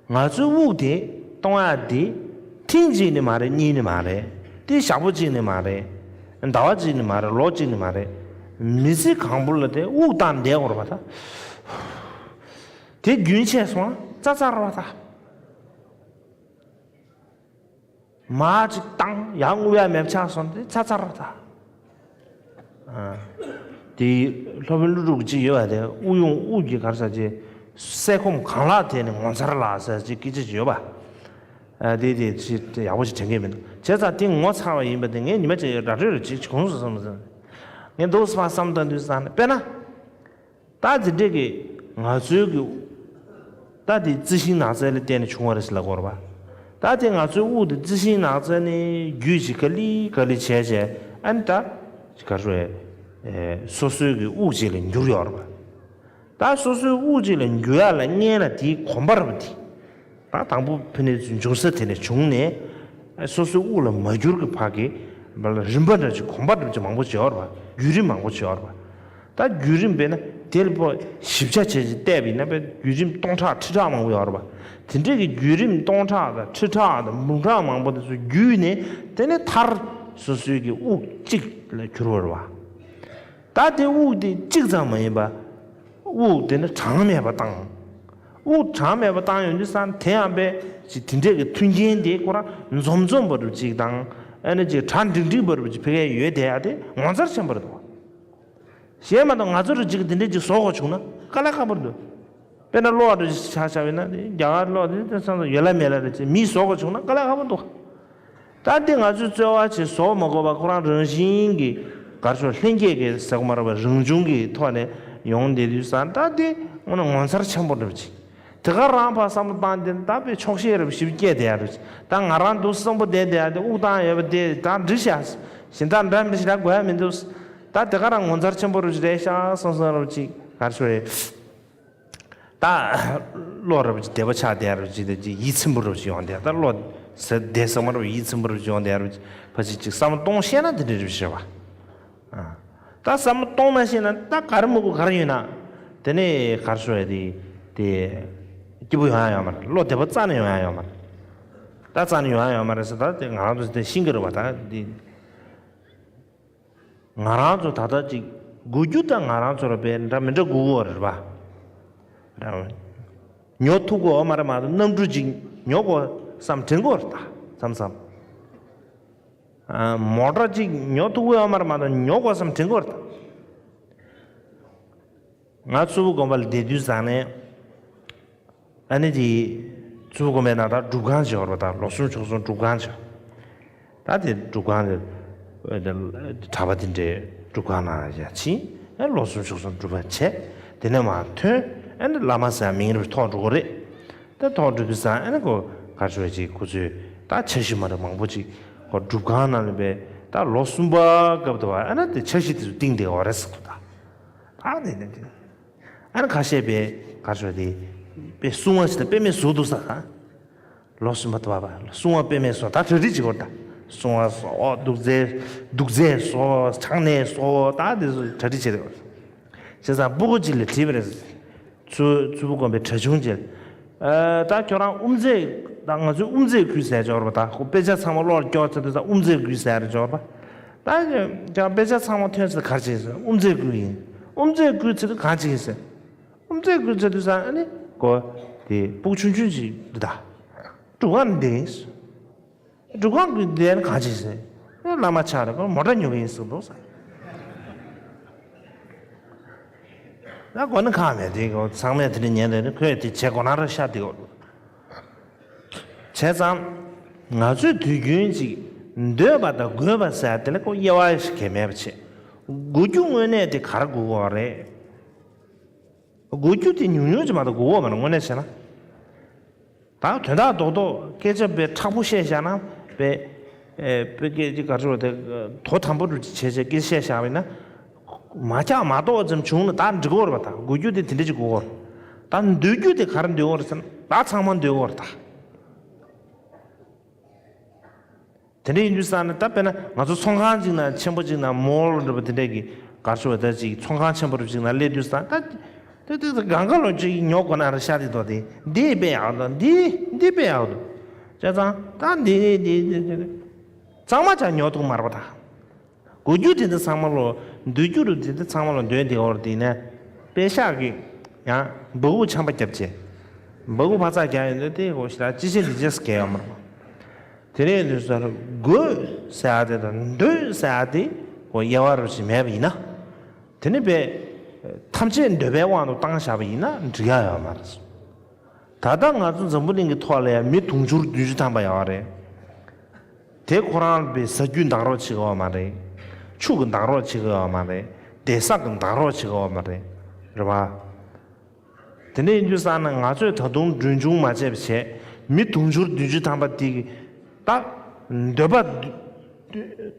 ང་ཚོའི་དབུགས་དེ་གཏོང་ཡག་དེ་ཐེངས་གཅིག་ནི་མ་རེད། གཉིས་ནི་མ་རེད། དེ་ཞག་པོ་གཅིག་ནི་མ་རེད། ཟླ་བ་གཅིག་ནི་མ་རེད། ལོ་གཅིག་ནི་མ་རེད། མི་ཚེ་གང་པོ་ལ་དེ་དབུགས་བཏང་བསྡད་དགོས་རེད་པ་ད། དེ་རྒྱུན་ཆད་སོང་ཙ་ཙ་རེད་པ་ད། མར་ཅིག་བཏང་ཡར་རྔུབ་ཡ་མེད་པ་ཆགས་སོང་དེ་ཚ་ཚ་རོ་ད། ཨ། དེ་སློབ་དཔོན་ཀླུ་སྒྲུབ་ཅིག་ཡོད་པ་དེ་དབུགས་དབྱུང་དབུགས་ཀྱི་གར་ས་ཅེ། སེ་ཁོམ་གང་ལགས་དེ་ནི་ངོ་མཚར་ལ་ཟེར་ཅིག་སྐད་ཆ་ཅིག་ཡོད་པ། ཨ་དེ་དེ་ཅིག་ཡག་པོ་ཞིག་དྲན་གྱི་མི་འདུག་བྱས་ཙང་དེ་ངོ་མཚར་བ་ཡིན་པ་དེ་ངས་ཉི་མ་གཅིག་ར་སྤྲོད་རུ་ཅིག་བྱུང་སོང་བསམ་སོང་། ངས་འདུག་སེ་བསམ་བཏང་དུས་ཙང་ནས་དཔེར་ན། ད་དེ་འདྲས་ཀྱི་ང་ཚོའི་གི་ད་དེ་རྩི་ཤིང་ནགས་ཚལ་ལ་བརྟེན་ནས་བྱུང་བ་རེད་ཟེར་ལབ་དགོས་རེད་པ། ད་དེ་ང་ཚོའི་དབུགས་དེ་རྩི་ཤིང་ནགས་ཚལ་ནས་རྒྱུད་ཅིག་ག་ལེ་ག་ལེ་བྱས་བྱས་ཨ་ནི་ད་ག་རེ་ཟེར། སོ་སོའི་གི་དབུགས་ཅིག་ལ་འགྱུར་ཡོད་རེད་པ། ད་སོ་སོའི་དབུགས་ཅིག་ལ་འགྱུར་ཡག་ལ་སྔོན་ལ་དེའི་གོམས་པ་རེད་པ་དེ། ད་དང་པོ་ཕ་ནས་འབྱུང་ས་དེ་ནས་བྱུང་ནས། སོ་སོའི་དབུགས་ལ་མ་འགྱུར་གྱི་བར་གྱི་རིམ་པ་འདྲ་ཅིག་གོམས་པ་འདྲ་ཅིག་མང་པོ་ཅིག་ཡོད་རེད་པ། བརྒྱུད་རིམ་མང་པོ་ཅིག་ཡོད་རེད་པ། ད་བརྒྱུད་རིམ་དཔེར་ན་དེ་ལ་པོ་ཞིབ་ཆ་བྱས་ཅིག་བལྟས་པ་ཡིན་ན་དཔེ་བརྒྱུད་རིམ་སྟོང་ཕྲག་ཁྲི་ཕྲག་མང་པོ་ཡོད་རེད་པ། དེ་འདྲས་ཀྱི་བརྒྱུད་རིམ་སྟོང་ཕྲག་དང་ཁྲི་ཕྲག་དང་འབུམ་ཕྲག་མང་པོ་དེ་ཚོ་བརྒྱུད་ནས་དེ་ནས་མཐར་སོ་སོའི་གི་དབུགས་གཅིག་ལ་གྱུར་བ་རེད་པ། ད་དེ་དབུགས་དེ་གཅིག་ཙམ་མ་ཡིན་པ། དབུགས་དེ་ནི་གྲངས་མེད་པ་བཏང་། དབུགས་གྲངས་མེད་པ་བཏང་ཡོང་དུས་ཙང་དེ་ཡང་པས་ཅིག་དེ་འདྲས་ཀྱི་མཐུན་རྐྱེན་དེ་ཁོ་རང་འཛོམས་འཛོམས་པ་རུ་ཅིག་དང་། ཨ་ནི་ཅིག་གྲ་འགྲིག་འགྲིག་པ་རུ་ཅིག་ཕ་གིར་ཡོད་བསྡད་ཡ་དེ་ངོ་མཚར་ཆེན་པོ་རེད་འདུག་གཞན་མ་གཏོགས་ང་ཚོ་རུ་ཅིག་དེ་འདྲས་ཅིག་བཟོ་དགོས་བྱུང་ན་དཀའ་ལས་ཁག་པོ་རེད་འདུག་དཔེར་ན་གློག་རུ་ཆ་བཞག་པ་ཡིན་ན་དེ་རྒྱ་གར་གློག་དེ་དེང་སང་ཡོད་ལ་མེད་ལ་རེད་ཅེས་མིས་བཟོ་དགོས་བྱུང་ན་དཀའ་ལས་ཁག་པོ་འདུག་ད་འདི་ང་ཚོས་རྩོལ་བ་བྱེད་བཟོ་མ་དགོས་པ་ཁོ་རང་རང་བཞིན་གྱི་གར་ཤོར་ལྷན་སྐྱེས་ཀྱི་ཟེར་གོ་མ་རེད་པ། རང་བྱུང་གི་ཐོག་ནས་ཡོང་བསྡད་དུས་ཙང་ད་འདི་དངོས་གནས་ངོ་མཚར་ཆེན་པོ་འདྲ་པོ་ཅིག་དེ་ག་རང་ཕར་བསམ་བློ་བཏང་དེ་ད་དཔེ་ཆོག་ཤེས་རབ་ཞིབ་སྐྱེས་བསྡད་ཡ་རེད། ད་ང་རང་འདུག་གསོན་པོ་བསྡད་བསྡད་ཡ་དེ་དབུགས་བཏང་ཡོད་པ་དེ་ད་འགྲིག་ཤག་གཞན་དག་འདྲ་མི་ཞིག་ལ་དགོས་ཡ་མི་འདུག་ད་དེ་ག་རང་ངོ་མཚར་ཆེན་པོ་རུ་རེད་ཤག་བསམ་བསམ་རབ་ཅིག་གར་ཤོར་རེད། ད་བློ་རབ་ཀྱི་བདེ་བ་ཆགས་བསྡད་རབ་ཀྱི་དེ་ཀྱི་ཡིད་ཚིམ་པོ་རབ་ཀྱི་ཡོང་བསྡད། ད་བློ་ཟེར་བདེ་ཟེར་མ་རབ་ཡིད་ཚིམ་པོ་རབ་ཀྱི་ཡོང་བསྡད་རབ་ཀྱི་ཕ་ཅིག་ཅིག་བསམ་བློ་གཏོང་ཤེས་ན་དེ་འདྲ་རབ་ཤེས་པ། ཨ། ད་བསམ་བློ་གཏོང་མ་ཤེས་ན་ད་ག་རེ་མི་དགོས་ག་རེ་ཡོད་ན། དེ་ནས་གར་ཤོར་ཡ་དེ་དེ་སྐྱིད་པོ་ཡོང་ཡ་ཡོད་མ་རེད། བློ་བདེ་བ་རྩ་ནས་ཡོང་ཡ་ཡོད་མ་རེད། ད་རྩ་ནས་ཡོང་ཡ་ཡོད་མ་རེད་ཟེར། ད་དེ་ང་རང་ཚོ་དེ་ཤེས་ཀྱི་རེད་པ། ད་དེ། ང་རང་ཚོ་ད་ལྟ་ཅིག་སྒུག་རྒྱུ་དང་ང་རང་ཚོ་ར་བས་འདྲ་མི་འདྲ་སྒུག་གོ་རེད་པ། ར། ཉོ་ཐུབ་གོ་མ་རེད་མ་གཏོགས་གནམ་གྲུ་ཅིག་ཉོ་དགོས་བསམ་དྲན་གོ་རེད་ད། མཚམས་མཚམས། ཨ། མོ་ཊ་ཅིག་ཉོ་ཐུབ་གོ་མ་རེད་མ་གཏོགས་ཉོ་དགོས་བསམ་དྲན་གོ་རེད་ད། ང་མཚུར་ཕུ་དགོན་པ་ལ་བསྡད་དུས་ཙང་ནས། ཨ་ནི་དེ་མཚུར་ཕུ་དགོན་པའི་ནང་ད་སྒྲུབ་ཁང་ཅིག་ཡོད་རེད་པ། ད་ལོ་གསུམ་ཕྱོགས་གསུམ་སྒྲུབ་ཁང་ཅིག་ད་དེ་སྒྲུབ་ཁང་དེ་གྲྭ་པ་དེ་འདྲའི་སྒྲུབ་ཁང་ནང་ཡར་ཕྱིན། ཨ། ལོ་གསུམ་ཕྱོགས་གསུམ་སྒྲུབ་པ་བྱས། དེ་ནས་མར་ཐོན། ཨ་ནི་བླ་མ་ཟེར་མིང་རུ་ཐོག་འགྲོ་གི་རེད། ད་ཐོག་འགྲོ་དུས་ཙང་ཨ་ནི་ཁོ་ག་རེ་ཞུ་བ་ཅིག་ཁོ་ཚོས་ད་འཆར་གཞི་མ་རེད་མང་པོ་ཅིག་ཁོ་སྒྲུབ་ཁང་ནང་ལ་བས་ད་ལོ་གསུམ་པ་སྐབས་དུ་བ་ཨ་ནི་དེ་འཆར་གཞི་དེ་ཚོ་བཏིང་བསྡད་ཡོད་རེད་ཟེར་གོ་ད། ཨ་ནི་ནི་ནི། ཨ་ནི་ཁ་ཤས་པས་ག་རེ་ཞུ་དེ། དཔེ་སྲུང་བ་ཞིག་དང་དཔེ་མེད་བཟོ་འདུག་ས་ཨ། ལོ་གསུམ་པ་དུ་བ་བ་སྲུང་བ་དཔེ་མེད་བཟོ་ད་གྲ་སྒྲིག་བྱེད་དགོས་ད། སྲུང་བ་བཟོ་དུག་རྫས་དུག་རྫས་བཟོ་ཆང་ནས་བཟོ་ད་དེ་ཚོ་གྲ་སྒྲིག་བྱེད་དགོས། བྱས་ཙང་སྤུ་གུ་གཅིག་ལ་དྲིས་པ་རེད། མཚུར་མཚུར་ཕུ་དགོན་པའི་གྲྭ་ཆུང་གཅིག་ཨ། ད་ཁྱོད་རང་དབུ་མཛད། ད་ང་ཚོས་དབུ་མཛད་ཁུལ་ཟེར་འབྱོར་བ་ད་ཁོ་དཔེ་ཆ་ཚང་མ་ཀློག་སྐྱོར་ཚར་དུས་ད་དབུ་མཛད་ཁུལ་ཟེར་འབྱོར་བ། ད་ཁྱོད་དཔེ་ཆ་ཚང་མ་ཐོན་ཚར་ག་རེ་བྱེད་ཟེར། དབུ་མཛད་ཁུལ་ཡིན། དབུ་མཛད་ཁུལ་ཚར་དུས་གང་བྱེད་ཟེར། དབུ་མཛད་ཁུལ་ཚར་དུས་ཙང་ཨ་ནི་ཁོ་དེ་སྤུ་གུ་ཆུང་ཆུང་ཅིག་འདུག་ད། སྒྲུབ་ཁང་ནས་བསྡད་ཡིན། སྒྲུབ་ཁང་གི་བསྡད་ན་གང་བྱེད་ཟེར། བླ་མ་ཆགས་རེད། ཁོ་མོ་ཊ་ཉོ་གི་ཡིན་ཟེར་འདུག་ཟེར། ད་གོ་ནི་ཁག་མེད་དེ་ཚང་མས་དེ་འདྲ་ཉན་རེད། ཁོས་དེ་བྱེད་དགོས་ན་ར་ཤ་དེ་གོ། བྱས་ཙང་ང་ཚོས་དུས་རྒྱུན་ཅིག་འདོད་པ་དང་དགོས་པ་ཟེར་དེ་ལ་ཁོ་དབྱེ་བ་ཞིག་གས་མེད་པ་བྱེད། དགོས་རྒྱུ་དངོས་གནས་དེ་ག་རེ་དགོས་ཀྱི་ཡོད་རེད། དགོས་རྒྱུ་དེ་ཉུང་ཉུང་ཅིག་མ་གཏོགས་དགོས་ཀྱི་ཡོད་མ་རེད་དངོས་གནས་བྱས་ན། ད་དོན་དག་རྡོག་རྡོག་སྐད་ཆ་དཔེ་མཁྲེགས་པོ་བཤད་བཞག་ན་དཔེ། ཨེ། དཔེ་སྐད་ཅིག་ག་རེ་ཟེར་བ་དེ། དོ་དམ་པོ་རུ་བྱས་བྱས་སྐད་ཆ་བཤད་བཞག་པ་ཡིན་ན། མ་འཁྱག་མ་གཏོགས་ཙམ་བྱུང་ན་ད་འགྲིག་གི་ཡོད་རེད་པ། ད་དགོས་རྒྱུ་དེ་དེ་འདྲ་ཅིག་དགོས་ཀྱི་ཡོད་རེད། ད་འདོད་རྒྱུ་དེ་ག་རེ་འདོད་ཀྱི་ཡོད་རེད་ཟེར་ན་ད་ཚང་མ་འདོད་ཀྱི་ཡོད་རེད་ད། དེ་འདྲ་ཡིན་དུས་ཙང་ནས་ད་དཔེར་ན་ང་ཚོ་ཚོང་ཁང་ཅིག་ནང་ཆེན་པོ་ཅིག་ནང་མོལ་འདྲ་པོ་དེ་འདྲ་གི་ག་རེ་ཟེར་བ་ད་ཅིག་ཚོང་ཁང་ཆེན་པོ་རུ་ཅིག་ནང་སླེབས་དུས་ཙང་ད། དེ་དེ་དེ་གང་ག་ལོ་ཅིག་ཉོ་དགོས་ན་ར་ཤ་དེ་དོ་དེ་འདི་དཔེ་ཡག་དོ་འདི་འདི་དཔེ་ཡག་དོ། བྱས་ཙང་ད་འདི་འདི་འདི་འདི་འདི་ཚང་མ་ཅང་ཉོ་ཐུབ་མ་རེད་པ་ད། དགོས་རྒྱུ་དེ་འདི་ཚང་མ་ལོ། འདོད་རྒྱུ་རུ་དེ་འདི་ཚང་མ་ལོ་འདོད་དེ་འོར་དེ་ནས་དཔེ་ཤག་གི་ཡང་སྦ་ཁུག་ཆམ་པ་བརྒྱབ་བྱས། སྦ་ཁུག་ཕར་ཚག་རྒྱག་ཡོང་དུས་དེ་གོ་ཞེ་དྲག་ཅི་བྱེད་འདི་བྱེད་ཟེར་གས་ཡོད་མ་རེད་པ། དེ་རེད་འདུག་ཟེར་དགོས་ཟེར་ཡ་དེ་དང་འདོད་ཟེར་ཡ་དེ་གོ་དབྱེ་བ་རུ་ཞིག་མེད་པ་ཡིན་ན། དེ་ནི་དཔེ་ ཐམས་ཅད་འདོད་པའི་དབང་དུ་བཏང་བཞག་པ་ཡིན་ན་འགྲིག་ཡ་ཡོད་མ་རེད། ད་ལྟ་ང་ཚོ་འཛམ་བུ་གླིང་གི་ཐོག་ལ་ཡང་མི་དུང་ཕྱུར་བདུན་ཅུ་ཐམ་པ་ཡོད་རེད། དེ་ཁོ་རང་ལ་བའི་ས་རྒྱུས་འདང་རོགས་བྱེད་ཀྱི་ཡོད་མ་རེད། ཆུ་གི་འདང་རོགས་བྱེད་ཀྱི་ཡོད་མ་རེད། བསྡད་ས་གི་འདང་རོགས་བྱེད་ཀྱི་ཡོད་མ་རེད། རེད་བ། དེ་འདྲ་ཡིན་དུས་ཙང་ན་ང་ཚོས་ད་དུང་གྲོན་ཆུང་མ་བྱས་པ་བྱས། མི་དུང་ཕྱུར་བདུན་ཅུ་ཐམ་པ་དེ་གི་ད་འདོད་པ་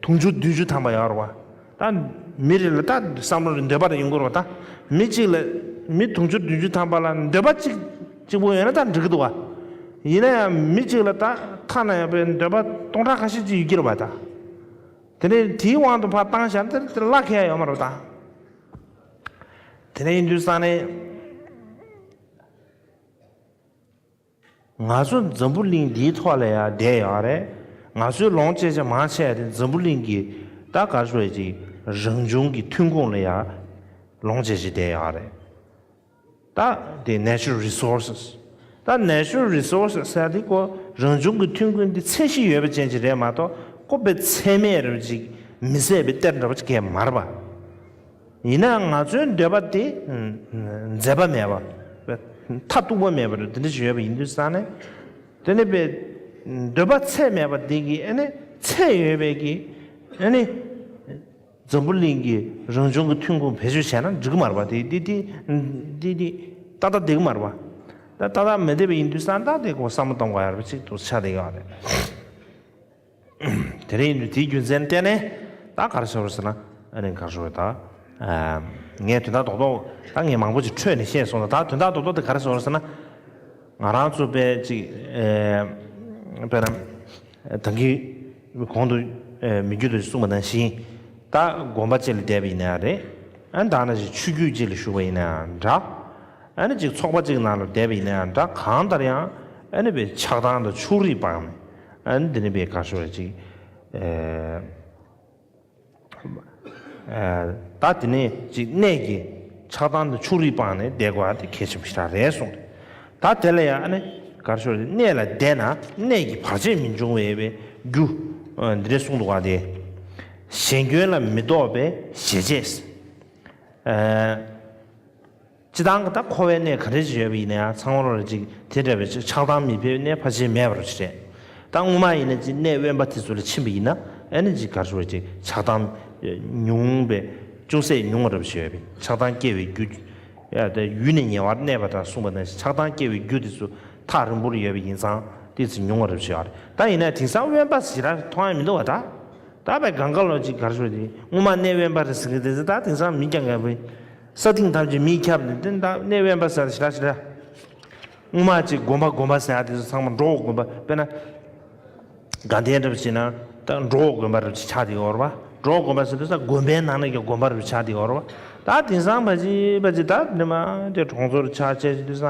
དུང་ཕྱུར་བདུན་ཅུ་ཐམ་པ་ཡོད་རེད་བ། ད་མི་རེ་ལ་ད་བསམ་བློ་རེ་འདོད་པ་རེ་ཡོང་གི་རེད་བ། ད་མི་གཅིག་ལ་མི་དུང་ཕྱུར་བདུན་ཅུ་ཐམ་པ་ལ་འདོད་པ་གཅིག་གཅིག་པོ་ཡོད་ན་ད་འགྲིག་གི་འདུག་བ། ཡིན་ན་ཡང་མི་གཅིག་ལ་ད་ཐ་ན་ཡང་པའི་འདོད་པ་སྟོང་ཕྲག་ཁ་ཤས་ཅིག་ཡོད་ཀྱི་རེད་བ་ད། དེ་ནས་དེའི་དབང་དུ་ཕར་བཏང་བཞག་ན་དེ་གླ་ཁེལ་ཡ་ཡོད་མ་རེད་བ་ད། དེ་འདྲ་ཡིན་དུས་ཙང་ནས། ང་ཚོ་འཛམ་བུ་གླིང་འདིའི་ཐོག་ལ་ཡང་བསྡད་ཡོད་རེད། ང་ཚོའི་ལོངས་སྤྱོད་ཆ་མང་ཆེ་བ་དེ་འཛམ་བུ་གླིང་གི་ད་ག་རེ་ཞུ་དགོས་ཀྱི་རང་བྱུང་གི་ཐོན་ཁུངས་ལ་ཡང་ལོངས་སྤྱོད་ཆ་བསྡད་ཡོད་རེད། ད་དེ་natural resources། ད་natural resources ཟེར་དེ་ཀོ་རང་བྱུང་གི་ཐོན་ཁུངས་འདི་ཚད་གཞི་ཡོད་པ་ཅན་ཅིག་རེད་མ་གཏོགས་ཀོ་པའི་ཚད་མེད་རེད་ཅིག་མི་ཟད་པའི་གཏེར་འདྲ་བ་ཅིག་གས་མ་རེད་པ། ཡིན་ནའང་ང་ཚོའི་འདོད་པ་དེ་འཛད་པ་མེད་པ། མཐའ་གཏུགས་པ་མེད་པ་རེད། དེ་འདྲ་ཞིག་ཡོད་པ་ཡིན་དུས་ཙང་ནས། དེ་ནི་པའི་འདོད་པ་ཚད་མེད་པ་དེ་གི་ཨ་ནི་ཚད་ཡོད་པའི་གི་ཨ་ནི་འཛམ་བུ་གླིང་གི་རང་བྱུང་གི་ཐོན་ཁུངས་བེད་སྤྱོད་བྱས་ན་འགྲིག་གི་མ་རེད་པ། དེ་དེ་དེ་དེ་དེ་ཏག་ཏག་བསྡད་གི་མ་རེད་པ། ད་ཏག་ཏག་མི་བསྡད་པ་ཡིན་དུས་ཙང་ད་དེ་ཀོ་བསམ་བློ་གཏོང་དགོས་ཡ་རེད་པ་ཅིག་ཏུ་ཆགས་བསྡད་ཡོད་རེད། དེ་རིང་ཡིན་དུས་དེའི་རྒྱུ་མཚན་བརྟེན་ནས་ད་ག་རེ་ཟེར་བ་ཟེར་ན་ཨ་ནི་ག་རེ་ཟེར་བ་ད། ངས་དོན་དག་རྡོག་རྡོག་ད་ངས་མང་པོ་ཅིག་འཕྲོས་ནས་བཤད་སོང་ད། ད་དོན་དག་རྡོག་རྡོག་དེ་ག་རེ་ཟེར་བ་ཟེར་ན། ང་རང་ཚོ་དཔེ་ཅིག་དཔེར་ན་ད་གིན་གོང་དུ་མི་རྒྱུད་དུ་གསུངས་པ་ནང་བཞིན་ད་དགོན་པ་ཅིག་ལ་བསྡད་པ་ཡིན་ན་ཡང་རེད། ཨ་ད་ནང་བཞིན་ཆོས་བརྒྱུད་ཅིག་ལ་ཞུགས་པ་ཡིན་ན་ཡང་འདྲ། ཨ་ནི་ཅིག་ཚོགས་པ་ཅིག་ནང་ལ་བསྡད་པ་ཡིན་ན་ཡང་འདྲ། གང་ལྟར་ཡང་ཨ་ནི་པའི་ཆགས་སྡང་དང་ཕྱོགས་རིས་སྤངས་ནས་ཨ་ནི་འདི་ནི་པའི་ག་ཞུ་བ་ཅིག་ཨེ། ད་དེ་ནས་ཅིག་གནས་ཀྱི་ཆགས་སྡང་དང་ཕྱོགས་རིས་སྤངས་ནས་བསྡད་དགོས་པ་དེ་གལ་ཆེན་པོ་ཞིག་རེད་གསུངས་རེད། ད་དེ་ལ་ཡང་ཨ་ནི་ག་རེ་ཞུ་རེད། གནས་ལ་བསྡད་ན་གནས་ཀྱི་བར་ཆད་མི་འབྱུང་བའི་རྒྱུ་འདི་འདྲ་གསུངས་འདུག་ག་དེ་གཞན་སྐྱོན་ལ་མི་རྟོག་པའི་ཞེ་བཅད། སྤྱི་བཏང་གི་ད་འཁོར་བའི་གནས་ག་འདྲ་ཞིག་ཡོད་པ་ཡིན་ན་ཡང་ཚང་མ་ལ་ཅིག་དེ་འདྲ་བའི་ཅིག་ཆགས་སྡང་མི་ཕེབས་གནས་ཕལ་ཆེར་མེད་པ་རུ་ཞིག་རེད། ད་སྔོན་མ་ཡིན་ན་ཅིག་གནས་དབེན་པ་དེ་ཚོ་ལ་ཕྱིན་པ་ཡིན་ན་ཨ་ནི་ཅིག་ག་རེ་ཞུ་བ་ཅིག་ཆགས་སྡང་ཉུང་བའི་ཅུང་ཟད་ཉུང་བ་རུ་ཞིག་ཡོད་པས་ཆགས་སྡང་སྐྱེ་བའི་རྒྱུ། ཡ་ད་ཡུལ་ནི་ཉེ་བར་གནས་པ་དང་གསུངས་པ་ནང་བཞིན་ཆགས་སྡང་སྐྱེ་བའི་རྒྱུ་དེ་ཚོ་ཐག་རིང་པོ་རུ་ཡོད་པ་ཡིན་ཙང་དེ་ཚོ་ཉུང་བ་རུ་ཞིག་ཡོད་རེད། ད་ཡིན་ན་དེང་སང་དབེན་པ་ཞེ་དྲག་མཐོང་ཡ་མི་འདུག་བ་ད། ད་བའི་གང་ག་ལོ་ཅིག་ག་རེ་ཞུ་བ་ཅིག་སྔོན་མ་གནས་དབེན་པ་རེད་ཟེར་གི་དེ་ཚོ་ད་དེང་སང་མི་རྐྱང་ག་བའི་ས་སྟེང་ཐམས་ཅད་མིས་ཁྱབ་ནས་དེ་ད་གནས་དབེན་པ་ཟེར་ཞེ་དྲག་ཞེ་དྲག་སྔོན་མ་ཅིག་དགོན་པ་དགོན་པ་ཟེར་ཡ་དེ་ཚོ་ཚང་མ་འབྲོག་དགོན་པ་དཔེར་ན། དགའ་ལྡན་འདྲ་པོ་བྱས་ན་ད་འབྲོག་དགོན་པ་རུ་ཆགས་བསྡད་ཡོད་རེད་བ། འབྲོག་དགོན་པ་ཟེར་དུས་ས་དགོན་པའི་ནང་ན་གི་དགོན་པ་རུ་ཆགས་བསྡད་ཡོད་རེད་བ། ད་དེང་སང་བ་ཅི་བ་ཅི་ད་འདི་མ་དེ་གྲོང་ཚོ་རུ་ཆགས་བྱས་དུས་ས་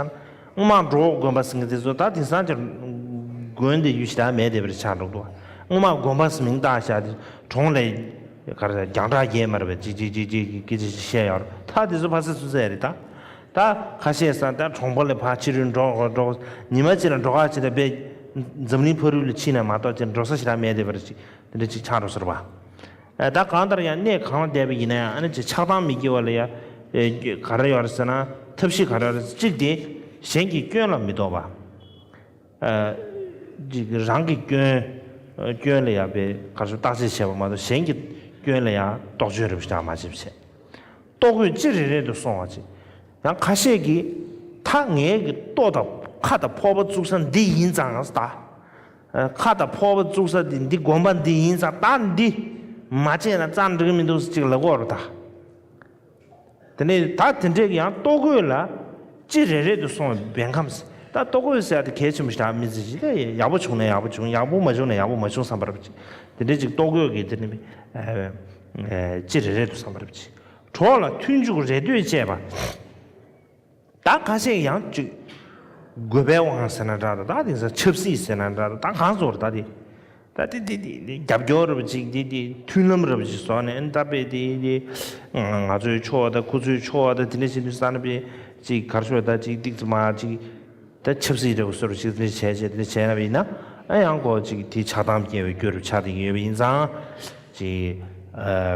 སྔོན་མ་འབྲོག་དགོན་པ་ཟེར་མཁན་དེ་ཚོ་ད་དེང་སང་ཅིག་དགོན་དེ་ཡུལ་ཞེ་དྲག་མེད་བསྡད་པ་རུ་ཆགས་འགྲོ་འདུག་སྔོན་མ་དགོན་པ་ཟེར་མིང་བཏགས་བཞག་དེ་གྲོང་ལ་ག་རེ་རྒྱང་གྲགས་རྒྱས་མ་རེད་པས་ཅིག་ཅིག་ཅིག་ཅིག་སྐད་ཆ་ཅིག་བཤད་ཡོད་རེད། ད་དེ་ཚོ་ཕ་སི་སུ་ཟེར་རེད་ད། ད་ཁ་ཤས་ས་ད་གྲོང་པ་ལས་ཕར་ཕྱི་རུ་འགྲོ་འགྲོ་ཉི་མ་གཅིག་ལ་འགྲོ་ག་ཅིག་ལ་དཔེ་འཛམ་གླིང་ཕ་རོལ་ལ་ཕྱིན་ན་མ་གཏོགས་ཅིག་འགྲོ་ས་ཞེ་དྲག་མེད་བསྡད་པ་རེད་ཅིག་དེ་འདྲ་ཅིག་ཆགས་འགྲོ་ས་རེད་པ། ད་གང་ལྟར་ཡང་གནས་གང་ལ་བསྡད་པ་ཡིན་ན་ཡང་ཨ་ནི་ཅིག་ཆགས་སྡང་མི་སྐྱེ་བ་ལ་ཡང་ག་རེ་ཡོད་རེད་ཟེར་ན་ཐབས་ཤེས་ག་རེ་ཡོད་རེད་ཟེར་གཅིག་དེ་གཞན་གྱི་སྐྱོན་ལ་མི་རྟོག་པ། ཅིག་རང་གི་སྐྱོན་སྐྱོན་ལ་ཡང་པའི་ག་རེ་བརྟག་དཔྱད་བྱས་པ་མ་གཏོགས་གཞན་གྱི་སྐྱོན་ལ་ཡང་རྟོག་དཔྱོད་རེ་བཞག་མ་བྱེད་པ་བྱས། ལྟོ་གོས་ཅི་རེ་རེ་དུ་སོང་བ་ཅིག་ཡང་ཁ་ཤས་ཀྱིས་ད་ངའི་གི་ལྟོ་དང་ཁ་དང་ཕོར་པ་བཙུགས་ས་འདི་ཡིན་ཙང་ད། ཁ་དང་ཕོར་པ་བཙུགས་ས་འདི་འདི་དགོན་པ་འདི་ཡིན་ཙང་ད་འདི་མ་བྱས་ན་རྩ་འགྲིག་གི་མི་འདུག་ཅིག་ལབ་ཀྱི་ཡོད་རེད་ད། དེ་ནས་ད་དེ་འདྲས་ཀྱི་ཡང་ལྟོ་གོས་ལ་ཅི་རེ་རེ་དུ་སོང་བའི་འབེན་ཁམས་ད་ལྟོ་གོས་ཟེར་ཡ་དེ་གལ་ཆེན་པོ་ཞིག་ད་མི་ཚེ་ཞིག་ད་ཡག་པོ་བྱུང་ན་ཡག་པོ་བྱུང་ཡག་པོ་མ་བྱུང་ན་ཡག་པོ་མ་བྱུང་བསམ་པ་རེད་པ་ཅིག་དེ་འདྲས་ཅིག་ལྟོ་གོས་ཀྱི་དེ་ནི་ཅི་རེ་རེ་དུ་བསམ་པ་རེད་པ་ཅིག་གྲོགས་ལ་མཐུན་འཇུག་རེ་ལྟོས་བཅས་པ། ད་ཁ་ཤས་ཡང་ཅིག་དགོས་པའི་དབང་ཟེར་ན་འདྲ་དང་ད་དེང་སང་ཆབ་སྲིད་ཟེར་ན་འདྲ་དང་ད་གང་ཟེར་ད་དེ་ད་དེ་དེ་དེ་དེ་རྒྱབ་སྐྱོར་རེ་བ་ཅིག་དེ་དེ་མཐུན་ལམ་རེ་བ་ཅིག་བཟོ་ནས་ཨ་ནི་ད་དཔེ་དེ་དེ་ང་ཚོའི་ཕྱོགས་ད་ཁོ་ཚོའི་ཕྱོགས་ད་དེ་འདྲ་བྱེད་དུས་ས་ན་དཔེ་ཅིག་གར་ཤོར་ད་ཅིག་ཏིག་ཙམ་མ་ཅིག་ད་ཆབ་སྲིད་རེ་བ་བཟོ་རེ་ཅིག་དེ་འདྲ་བྱས་བྱས་དེ་འདྲ་བྱས་ན་བ་ཡིན་ན་ཨ་ཡང་གོ་ཅིག་དེ་ཆགས་སྡང་སྐྱེ་བའི་སྐྱོ་རུ་ཆགས་དེ་ཡོད་པ་ཡིན་ཙང་ཅིག་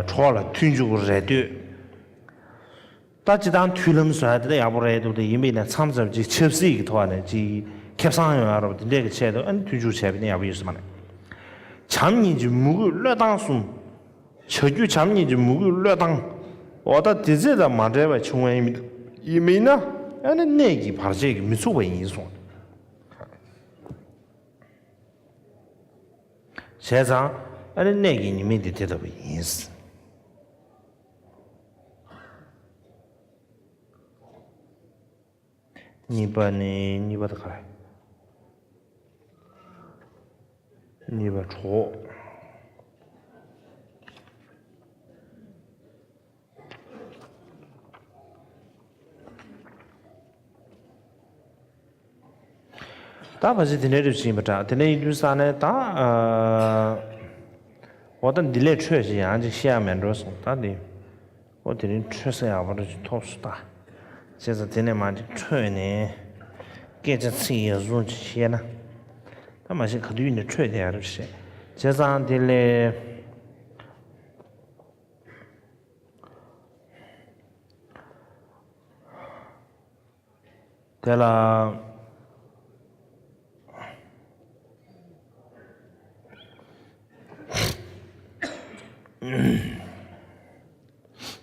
གྲོགས་ལ་མཐུན་འཇུག་རེ་ལྟོས། ད་སྤྱིར་བཏང་མཐུན་ལམ་བཟོ་ཡ་དེ་ཡག་པོ་རེད་འདུག་དེ་ཡིན་པས་ན་མཚམས་མཚམས་ཅིག་ཆབ་སྲིད་ཀྱི་ཐོག་ནས་ཅིག་ཁེ་བཟང་ཡོང་ཡ་རོགས་དེ་འདྲས་ཀྱི་ཆེད་དུ་ཨ་ནི་མཐུན་འཇུག་བྱས་པ་ནི་ཡག་པོ་ཡོད་ས་མ་རེད། བྱམས་སྙིང་རྗེ་མོས་གུས་བློས་བཏང་གསུམ། བྱ་རྒྱུ་བྱམས་སྙིང་རྗེ་མོས་གུས་བློས་བཏང་། འོ་ད་དེ་ཚེ་དང་མ་འབྲེལ་བའི་བྱུང་བ་ཡིན་མིན་ན་ཨ་ནི་གནད་ཀྱིས་བར་ཆད་ཀྱིས་མི་ཚུགས་པ་ཡིན་གསུངས། བྱས་ཙང་ཨ་ནི་གནད་ཀྱི་ཉེས་དམིགས་དེ་དེ་ལྟ་བུ་ཡིན། གཉིས་པ་ནི་གཉིས་པ་དེ་ག་རེ། གཉིས་པ་གྲོགས། ད་བ་ཅི་དེ་འདྲའི་རིགས་ཤིག་ཡིན་པ་འདྲ། དེ་འདྲ་ཡིན་དུས་ས་ནས་ད་ཨ། འོ་ད་འདི་ལས་འཕྲོས་ཤིག་ཡང་ཅིག་བཤད་ཡ་མེད་འགྲོ་སོང་ད་འདི། འོ་དེ་རིང་འཕྲོས་ས་ཡག་པོ་འདྲ་ཅིག་ཐོབ་སོང་ད། བྱས་ཙང་དེ་ནས་མ་ཅིག་འཕྲོས་ནས་སྐད་ཆ་ཚིག་ཡག་བཟོ་ཅིག་བཤད་ན། ད་མ་གཞི་ག་དུས་ནས་འཕྲོས་བསྡད་ཡ་རེད་བཤད། བྱས་ཙང་དེ་ལས། དེ་ལ།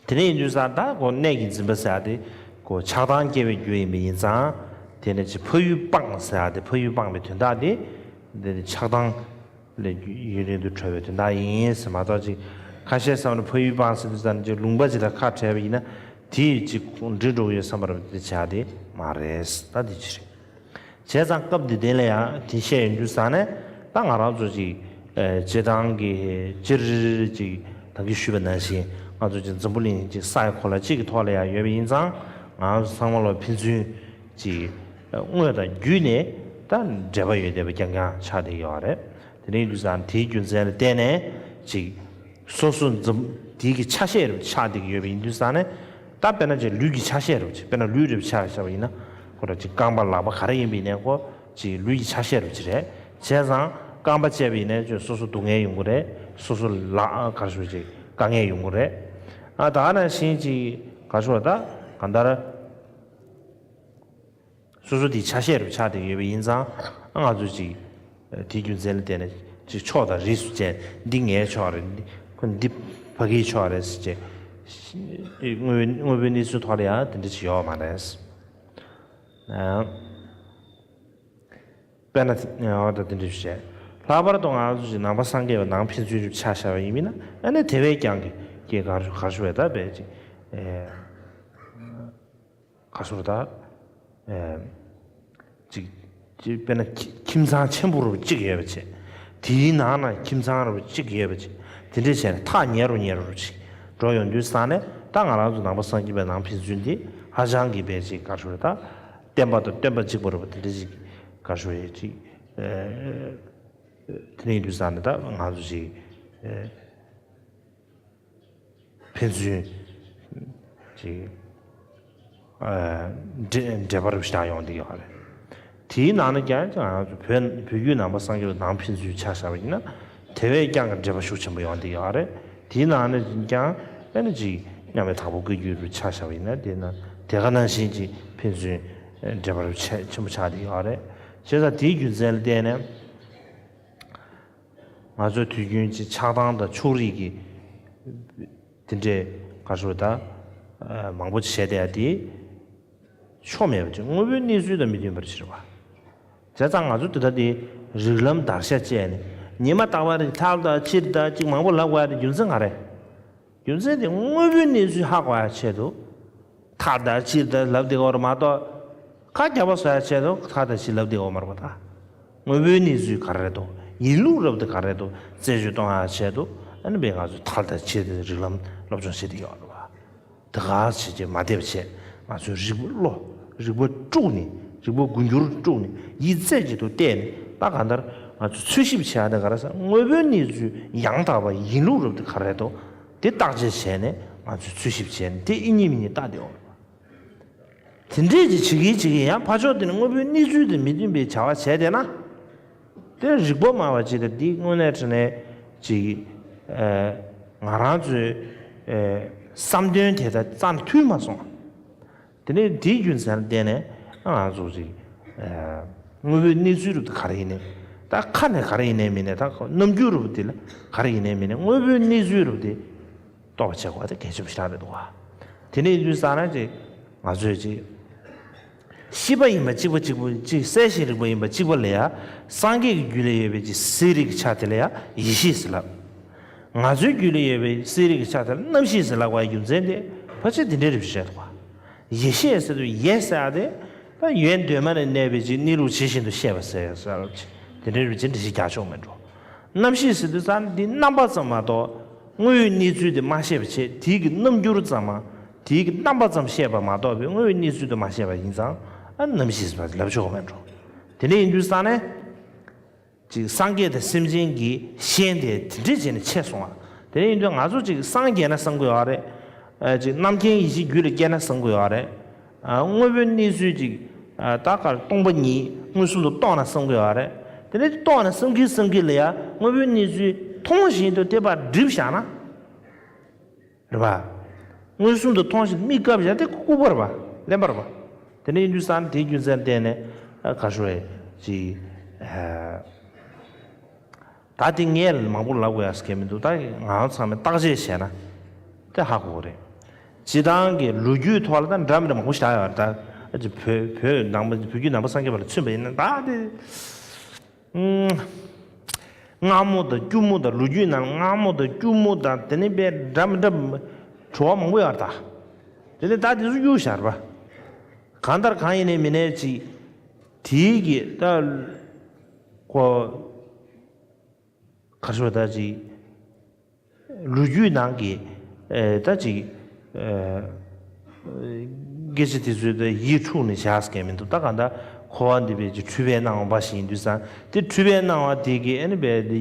དེ་ནས་ཡིན་དུས་ཙང་ད་གོ་གནད་ཀྱི་འཛིན་པ་ཟེར་ཡ་དེ་གོ་ཆགས་སྡང་སྐྱེ་བའི་རྒྱུ་ཡིན་པ་ཡིན་ཙང་། དེ་ནས་ཅི་ཕ་ཡུལ་སྤངས་ཟེར་ཡ་དེ་ཕ་ཡུལ་སྤངས་པའི་དོན་དག་དེ་འདི་ནི་ཆགས་སྡང་ལས་ཡུན་རིང་དུ་གྲོལ་བའི་དོན་དག་ཡིན་ཟེར་མ་གཏོགས་ཅིག་ཁ་ཤས་བསམ་ན་ཕ་ཡུལ་སྤངས་ཟེར་དུས་ཙང་ཅིག་ལུང་པ་ཅིག་དང་ཁ་བྲལ་བ་ཡིན་ན་དེ་ཅིག་འགྲིག་འགྲོ་གི་ཡོད་བསམ་པ་རེད་པ། དེ་བྱ་དེ་མ་རེད། ད་དེ་ཅི་རེད། བྱས་ཙང་སྐབས་འདི་དེ་ལ་ཡང་དེ་བཤད་ཡོང་དུས་ཙང་ནས་ད་ང་རང་ཚོ་ཅིག་ཨ་སྤྱིར་བཏང་གི་སྤྱིར་ཅིག་ད་གིན་ཞུས་པ་ནང་བཞིན་ང་ཚོ་ཅིག་འཛམ་བུ་གླིང་ཅིག་ས་ཡ་གོ་ལ་གཅིག་གི་ཐོག་ལ་ཡང་ཡོད་པ་ཡིན་ཙང་ང་རང་ཚོ་ཚང་མ་ལ་ཕན་ཚུན་ཅིག་དངོས་དང་བརྒྱུད་ནས་ད་འབྲེལ་བ་ཡོད་བསྡད་པ་རྐྱང་རྐྱང་ཆགས་བསྡད་ཡོད་རེད། དེ་འདྲ་ཡིན་དུས་ཙང་དེའི་རྒྱུ་མཚན་ལ་བརྟེན་ནས་ཅིག་སོ་སོ་འཛམ་དེའི་གི་ཆ་ཤས་རུ་ཆགས་བསྡད་ཀྱི་ཡོད་པ་ཡིན་དུས་ཙང་ནས། ད་དཔེར་ན་ཅིག་ལུས་ཀྱི་ཆ་ཤས་རུ་ཅིག་དཔེར་ན་ལུས་རུ་ཆ་བཞག་པ་ཡིན་ན་ཁོ་ར་ཅིག་རྐང་པ་ལག་པ་ག་རེ་ཡིན་པ་ཡིན་ནའི་ཁོ་ཅིག་ལུས་ཀྱི་ཆ་ཤས་རུ་ཅིག་རེད། བྱས་ཙང་རྐང་པ་བཅད་པ་ཡིན་ནའི་ཅིག་སོ་སོ་སྡུག་བསྔལ་ཡོང་གི་རེད། སོ་སོ་ལ་ག་རེ་ཞུ་ཅིག་དཀའ་ངལ་ཡོང་གི་རེད། ཨ་ད་ག་ནང་བཞིན་ཅིག་ག་རེ་ཞུ་ད་གང་ལྟར། སོ་སོ་དེའི་ཆ་ཤས་རུ་ཆགས་བསྡད་ཡོད་པ་ཡིན་ཙང་ང་ཚོས་ཅིག་དེའི་རྒྱུ་མཚན་ལ་བརྟེན་ནས་ཅིག་ཕྱོགས་དང་རིས་སུ་བཅད། འདི་ངའི་ཕྱོགས་རེད། འདི་ཁོ་འདི་ཕ་གིའི་ཕྱོགས་རེད་ཟེར་བྱས། དངོས་དངོས་པོའི་གནས་ཚུལ་ཐོག་ལ་ཡང་དེ་འདྲ་ཅིག་ཡོད་མ་རེད། དཔེར་ན་འོ་ད་དེ་འདྲ་ཞིག་བྱས། ལྷག་པར་དུ་ང་ཚོ་ཅིག་ནང་པ་སངས་རྒྱས་པ་ནང་ཕན་ཚུན་རུ་ཆ་བཞག་པ་ཡིན་མིན་ན་ཨ་ནི་དེ་བས་ཀྱང་གི་གི་གར་གར་ཞུ་བས་ད་བས་ཅིག་གར་ཞུ་ད། ཅིག་ཅིག་དཔེར་ན་ཁྱིམ་ཚང་ཆེན་པོ་རུ་གཅིག་ཡོད་པ་བྱས། དེའི་ནང་ན་ཁྱིམ་ཚང་རུ་གཅིག་ཡོད་པ་བྱས། དེ་འདྲས་བྱས་ནས་ཐག་ཉེ་རུ་ཉེ་རུ་ཅིག་འགྲོ་ཡོང་དུས་ཙང་ནས་ད་ང་རང་ཚོ་ནང་པ་སངས་རྒྱས་པའི་ནང་ཕན་ཚུན་དེ་ཧ་ཅང་གི་བས་ཅིག་གར་ཞུ་ད། བསྟན་པ་དང་བསྟན་པ་གཅིག་པ་རུ་དེ་འདྲས་ཅིག་གར་ཞུ་ཡོད་ཅིག་དེ་ནས་དུས་ཙང་ནས་ད་ང་ཚོ་ཅིག་ཕན་ཚུན་ཅིག་འབྲེལ་འབྲེལ་བ་རུ་ཞིག་ཡོང་བསྡད་ཡོད་རེད། དེའི་ནང་ནས་ཀྱང་ང་ཚོ་བོད་བོད་བརྒྱུད་ནང་པ་སངས་རྒྱས་པའི་ནང་ཕན་ཚུན་ཆ་བཞག་པ་ཡིན་ན་དེ་བས་ཀྱང་འབྲེལ་བ་ཤུགས་ཆེན་པོ་ཡོང་བསྡད་ཡོད་རེད། དེའི་ནང་ནས་ཀྱང་ཨ་ནི་ཅིག་མཉམ་མེད་དྭགས་པོ་བཀའ་བརྒྱུད་རུ་ཆ་བཞག་པ་ཡིན་ན་དེ་ན་དེ་ག་ནང་བཞིན་ཅིག་ཕན་ཚུན་འབྲེལ་བ་རུ་ཆེ་ཆེན་པོ་ཆགས་བསྡད་ཡོད་རེད། བྱས་ཙང་དེའི་རྒྱུ་མཚན་ལ་བརྟེན་ནས། ང་ཚོས་དུས་རྒྱུན་གྱི་ཆགས་སྡང་དང་ཕྱོགས་རིས་ཀྱི་དེ་འདྲའི་ག་རེ་ཞུ་ད་མང་པོ་བྱས་བསྡད་ཡ་དེ་ཆོ་མེད་པ་ཅིག་དངོས་པོའི་གནས་ཚུལ་དང་མི་མཐུན་པར་བྱེད་པ། བྱས་ཙང་ང་ཚོ་དེ་ལྟ་དེ་རིགས་ལམ་བརྡར་ཤ་བཅད་ནས་ཉི་མ་རྟག་པར་ལྷག་དང་ཕྱིར་དང་ཅིག་མང་པོ་ལབ་དགོས་ཡ་དེ་རྒྱུ་མཚན་ག་རེ། རྒྱུ་མཚན་དེ་དངོས་པོའི་གནས་ཚུལ་ཧ་གོ་ཡ་ཆེད་དུ། ཐག་དང་ཕྱིར་དང་ལབ་བསྡད་ཡོད་རེད་མ་གཏོགས། ཁ་རྒྱབ་པ་བཟོ་ཡ་ཆེད་དུ་ཐག་དང་ཕྱིར་ལབ་བསྡད་ཡོད་མ་རེད་པ་ད། དངོས་པོའི་གནས་ཚུལ་ག་རེ་རེད་འདུག་ཡིན་ལུགས་རབ་དེ་ག་རེ་རེད་འདུག་རྩད་གཅོད་གཏོང་ཡ་ཆེད་དུ་ཨ་ནི་བས་ང་ཚོས་ཐག་དང་ཕྱིར་དེ་རིགས་ལམ་སློབ་སྦྱོང་བྱེད་བསྡད་ཡོད་རེད་པ། དེ་ག་བྱེད་ཀྱི་མ་བསྡད་པ་བྱས་ང་ཚོས་རིག་པ་བློ་རིག་པ་དཀྲུགས་ནས་རིག་པ་རྒྱུ་འགྱུར་དཀྲུགས་ནས་ཡིད་རྩེ་གཅིག་ཏུ་གཏད་ནས་ད་གང་ལྟར་ང་ཚོས་འཚོལ་ཞིབ་བྱེད་ཡ་དེ་ག་རེ་ཟེར་དངོས་པོའི་གནས་ཚུལ་ཡང་དག་པ་ཡིན་ལུགས་རབ་དེ་ག་རེ་རེད་འདུག་དེ་བརྟག་དཔྱད་བྱས་ནས་ང་ཚོས་འཚོལ་ཞིབ་བྱས་ནས་དེ་ཨེ་རྙེད་མི་རྙེད་བལྟ་བསྡད་ཡོད་རེད། དེ་འདྲས་ཀྱི་བྱེད་ཀྱིན་བྱེད་ཀྱིན་ཡང་ཕར་ཕྱོགས་དེ་ནི་དངོས་པོའི་གནས་ཚུལ་དང་མི་མཐུན་པའི་བྱ་བ་བྱས་བསྡད་ན། དེ་རིག་པ་སྨྲ་བ་ཅིག་དང་འདི་དངོས་གནས་དྲང་གནས་ཅིག་ང་རང་ཚོའི་བསམ་དོན་དེ་དང་རྩ་ནས་མཐུན་མ་སོང་། དེ་ནས་དེའི་རྒྱུ་མཚན་ལ་བརྟེན་ནས་ང་ཚོ་ཅིག་དངོས་པོའི་གནས་ཚུལ་རུ་དེ་ག་རེ་ཡིན་ནའི། ད་ཁ་ནས་ག་རེ་ཡིན་ནའི་མིན་ནའི། ད་རྣམ་འགྱུར་རུ་དེ་ལ་ག་རེ་ཡིན་ནའི་མིན་ནའི། དངོས་པོའི་གནས་ཚུལ་རུ་དེ་རྟོགས་པ་བྱེད་དགོས་པ་དེ་གལ་ཆེན་པོ་ཞེ་དྲག་རེད་འདུག་བ། དེ་ནས་ཡིན་དུས་ཙང་ན་ཅིག་ང་ཚོས་ཅིག་ཤེས་པ་ཡིན་པ་གཅིག་པ་གཅིག་པུ་ཅིག་གསལ་ཞིང་རིག་པ་ཡིན་པ་གཅིག་པ་ལ་ཡང་སངས་རྒྱས་ཀྱི་རྒྱུད་ལ་ཡོད་པའི་ཅིག་གསལ་རིག་གི་ཆ་དེ་ལ་ཡང་ཡེ་ཤེས་ཟེར་ལབ། ང་ཚོའི་རྒྱུད་ལ་ཡོད་པའི་གསལ་རིག་གི་ཆ་དེ་ལ་རྣམ་ཤེས་ཟེར་ལབ་པའི་རྒྱུ་མཚན་དེ་ཕལ་ཆེར་དེ་འདྲའི་རིགས་བཤད་འདུག་བ། ཡེ་ཤེས་ཟེར་དུས་ཡེ་ཟེར་ཡ་དེ་ད་ཡོན་གདོད་མ་ནས་གནས་པའི་ཅིག་གནས་ལུགས་ཇི་བཞིན་དུ་ཤེས་པ་ཟེར་ཡ་ཟེར་ལབ་ཅིག་དེ་འདྲའི་རིགས་ཅིག་འགྲེལ་བཤད་རྒྱག་ཆོག་མེད་འགྲོ། རྣམ་ཤེས་ཟེར་དུས་ཙང་འདི་རྣམ་པ་ཙམ་མ་གཏོགས་དངོས་ཡོད་གནས་ཚུལ་དེ་མ་ཤེས་པ་བྱས། དེའི་གི་རྣམ་འགྱུར་ཙམ་མ། དེའི་གི་རྣམ་པ་ཙམ་ཤེས་པ་མ་གཏོགས་པའི་དངོས་ཡོད་གནས་ཚུལ་དེ་མ་ཤེས་པ་ཡིན་ཙང་ཨ་རྣམ་ཤེས་ཟེར་བ་ལབ་ཆོག་མེད་འགྲོ། དེ་འདྲ་ཡིན་དུས་ཙང་ནས་ཅིག་སངས་རྒྱས་དང་སེམས་ཅན་གྱི་ཤན་དེ་དེ་འདྲས་བྱས་ནས་ཕྱེ་སོང་བ། དེ་འདྲ་ཡིན་དུས་ང་ཚོ་ཅིག་སངས་རྒྱས་ན་བསམ་གི་ཡོད་རེད། ཨ་ཅིག་རྣམ་མཁྱེན་ཡེ་ཤེས་རྒྱུད་ལ་སྐྱེས་ན་བསམ་གི་ཡོད་རེད། ཨ་དངོས་པོའི་གནས་ཚུལ་ཅིག་ཨ་ད་གར་སྟོང་པ་ཉིད་མངོན་སུམ་དུ་རྟོགས་ན་བསམ་གི་ཡོད་རེད། དེ་ནས་རྟོགས་ན་བསམ་གི་བསམ་གི་ལ་ཡང་དངོས་པོའི་གནས་ཚུལ་མཐོང་བཞིན་དུ་དེ་པར་སྒྲིབ་བཞག་ན། རེད་པ། མངོན་སུམ་དུ་མཐོང་བཞིན་དུ་མིག་བཀབ་བཞག་དེ་ལྐུགས་པ་རེད་པ། གླེན་པ་རེད་པ། དེ་ནས་ཡིན་དུས་ཙང་དེའི་རྒྱུ་མཚན་བརྟེན་ནས་ཨ་ག་ཞུ་བའི་ཅིག་ཨ། ད་དེ་ངས་མང་པོ་ལབ་དགོས་ཡ་ཟེར་མཁན་མི་འདུག་ད་ང་རང་ཚང་མས་བརྟག་དཔྱད་བྱས་ན་དེ་ཧ་གོ་གི་རེད། སྤྱིར་བཏང་གི་ལོ་རྒྱུས་ཐོག་ལ་ད་འདྲ་མི་འདྲ་མང་པོ་ཞིག་ཡོད་རེད། ད་ཅི་བོད་བོད་ནང་པ་བོད་བརྒྱུད་ནང་པ་སངས་རྒྱས་པ་ལ་མཚོན་པ་ཡིན་ན་ད་དེ་སྔ་མོ་དང་སྐྱུར་མོ་དང་། ལོ་རྒྱུས་ནང་སྔ་མོ་དང་སྐྱུར་མོ་དང་། དེ་ནས་དཔེ་འདྲ་མི་འདྲ་བྲོ་བ་མང་པོ་ཡོད་རེད་ད། དེ་ནས་ད་དེ་ཚོ་གཡུག་བཞག་རེད་པ། གང་ལྟར་གང་ཡིན་ནའི་མིན་ནའི་ཅིག་དེའི་གི་ད་ཁོ་ག་རེ་ཟེར་ད་ཅིག་ལོ་རྒྱུས་ནང་གི་ཨེ་ད་ཅིག་ཨེ་སྐད་ཆ་དེ་ཚོའི་ད་ཡིད་འཁྲུགས་ནས་བཞག་ཟེར་མཁན་མི་འདུག་ད་གང་ལྟར་འཁོར་བ་འདི་དཔེ་ཅིག་འཁྲུལ་པའི་སྣང་བ་འབའ་ཞིག་ཡིན་དུས་ཙང་། དེ་འཁྲུལ་པའི་སྣང་བ་དེ་གི་ཨ་ནི་དཔེ་དེ་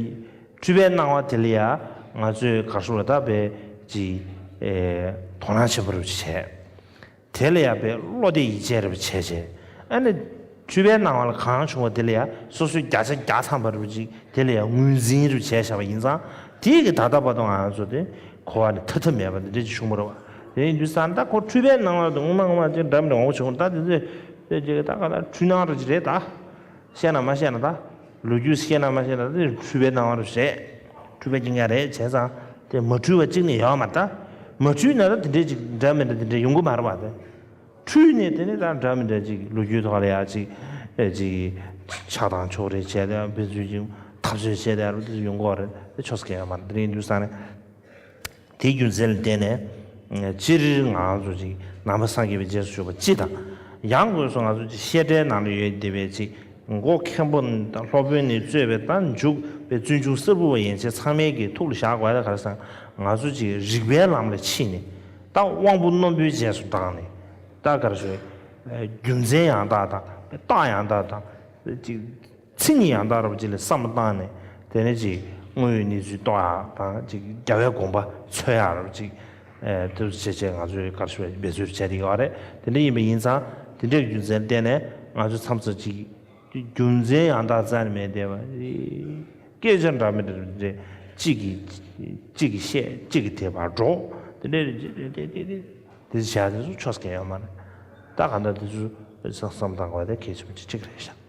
འཁྲུལ་པའི་སྣང་བ་དེ་ལ་ཡང་ང་ཚོས་ག་རེ་ཟེར་ད་དཔེ་ཅིག་ཨེ་དོ་སྣང་ཆེན་པོ་རུ་བྱས། དེ་ལ་ཡང་དཔེ་བློ་གཏད་ཡིད་ཆེས་རེ་བྱས་བྱས། ཨ་ནི་འཁྲུལ་པའི་སྣང་བ་ལ་གང་བྱུང་བ་དེ་ལ་ཡང་སོ་སོའི་བརྒྱ་ཆ་བརྒྱ་ཐམ་པ་རེ་ཅིག་དེ་ལ་ཡང་ངོས་འཛིན་རེ་བྱས་བཞག་པ་ཡིན་ཙང་། དེའི་གི་ད་ལྟ་བར་དུ་ང་ཚོ་དེ་འཁོར་བ་ནས་ཐར་ཐབས་མེད་པ་འདི་འདྲ་ཅིག་བྱུང་བ་རེད་པ། དེ་ཡིན་དུས་ཙང་ད་ཁོ་འཁྲུལ་པའི་སྣང་བ་དེ་ངོ་མ་ངོ་མ་ཅིག་འདྲ་མི་འདྲ་མང་པོ་བྱུང་བ་རེད། ད་དེ་ཚོས་དཔེ་ཅིག་ད་ག་ད་འཁྲུལ་སྣང་རེ་ཅིག་རེད་ད། བཤད་ན་མ་བཤད་ན་ད། ལོ་རྒྱུས་བཤད་ན་མ་བཤད་ན་དེ་འཁྲུལ་པའི་སྣང་བ་རེད་བཤད། འཁྲུལ་པའི་རྐྱེན་ངན་རེད་བྱས་ཙང་དེ་མ་འཁྲུལ་བ་གཅིག་ནི་ཡོད་མ་རེད་ད། མ་འཁྲུལ་ན་ད་དེ་འདྲའི་ཅིག་འདྲ་མི་འདྲ་དེ་འདྲའི་ཡོང་གི་མ་རེད་པ་དེ། འཁྲུལ་ནས་དེ་ནས་ད་འདྲ་མི་འདྲ་ཅིག་ལོ་རྒྱུས་ཐོག་ལ་ཡ་ཅིག་ཨེ་ཅིག་ཆགས་སྡང་ཕྱོགས་རེ་བྱས་ཏེ་ཕན་ཚུན་ཅིག་འཐབ་རྩོད་བྱས་ཏེ་ཡ་རུ་དེ་ཡོང་གི་རེད། དེ་ཆོས་སྐད་ཡོད་མ་རེད། དེ་རིང་དུས་སང་ནས། དེའི་རྒྱུ་མཚན་ལ་བརྟེན་ནས་སྤྱིར་ང་ཚོ་ཅིག་ནང་པ་སངས་རྒྱས་པའི་རྗེས་སུ་ཞུགས་པ་སྤྱི་དང་། ཡང་སྒོས་སུ་ང་ཚོ་ཅིག་བཤད་གྲྭའི་ནང་ལ་ཡོད་བསྡད་པའི་ཅིག་མགོ་མཁན་པོ་དང་སློབ་དཔོན་ནས་གཙོས་པའི་ད་འཇུག་པའི་བཙུན་ཆུང་གསར་བུ་བ་ཡན་ཆད་ཚང་མའི་གི་ཐུགས་ལ་བཞག་དགོས་ཡ་ད་ག་རེ་ཟེར་ན། ང་ཚོ་ཅིག་རིགས་པའི་ལམ་ལ་ཕྱིན་ནས་ད་དབང་པོ་རྣོན་པོའི་རྗེས་སུ་འབྲངས་ནས་ད་ག་རེ་ཟེར། རྒྱུ་མཚན་ཡང་དག་དང་རྟགས་ཡང་དག་དང་ཅིག་མཚན་ཉིད་ཡང་དག་རབ་ཅིག་ལ་བསམ་བློ་བཏང་ནས། དེ་ནས་ཅིག་དངོས་ཡོད་གནས་ཚུལ་རྟོགས་ཡག་དང་ཅིག་རྒྱལ་བའི་དགོངས་པ་འཚོལ་ཡག་རབ་ཅིག་ཨེ་དེ་ཚོ་བྱས་བྱས་ང་ཚོས་ག་རེ་ཞུ་བ་འབད་རྩོལ་བྱས་བསྡད་ཡོད་རེད། དེ་འདྲ་ཡིན་པ་ཡིན་ཙང་དེ་འདྲའི་རྒྱུ་མཚན་བརྟེན་ནས་ང་ཚོ་མཚམས་མཚམས་ཅིག་རྒྱུ་མཚན་ཡང་དག་རྩ་ནས་མེད་བསྡད་པ། སྐད་ཆ་འདྲ་མི་འདྲ་རེ་གཅིག་གིས་གཅིག་གིས་བཤད། གཅིག་གིས་དེ་བར་སྒྲོག་དེ་འདྲའི་རེ་རེ་རེ་རེ་རེ་དེ་བྱས་དེ་ཚོ་ཆོས་སྐད་ཡོད་མ་རེད། ད་གང་ལྟར་དེ་ཚོ་བསམ་བློ་བཏང་དགོས་པ་དེ་གལ་ཆེན་པོ་ཅིག་ཅིག་རེད་ཤག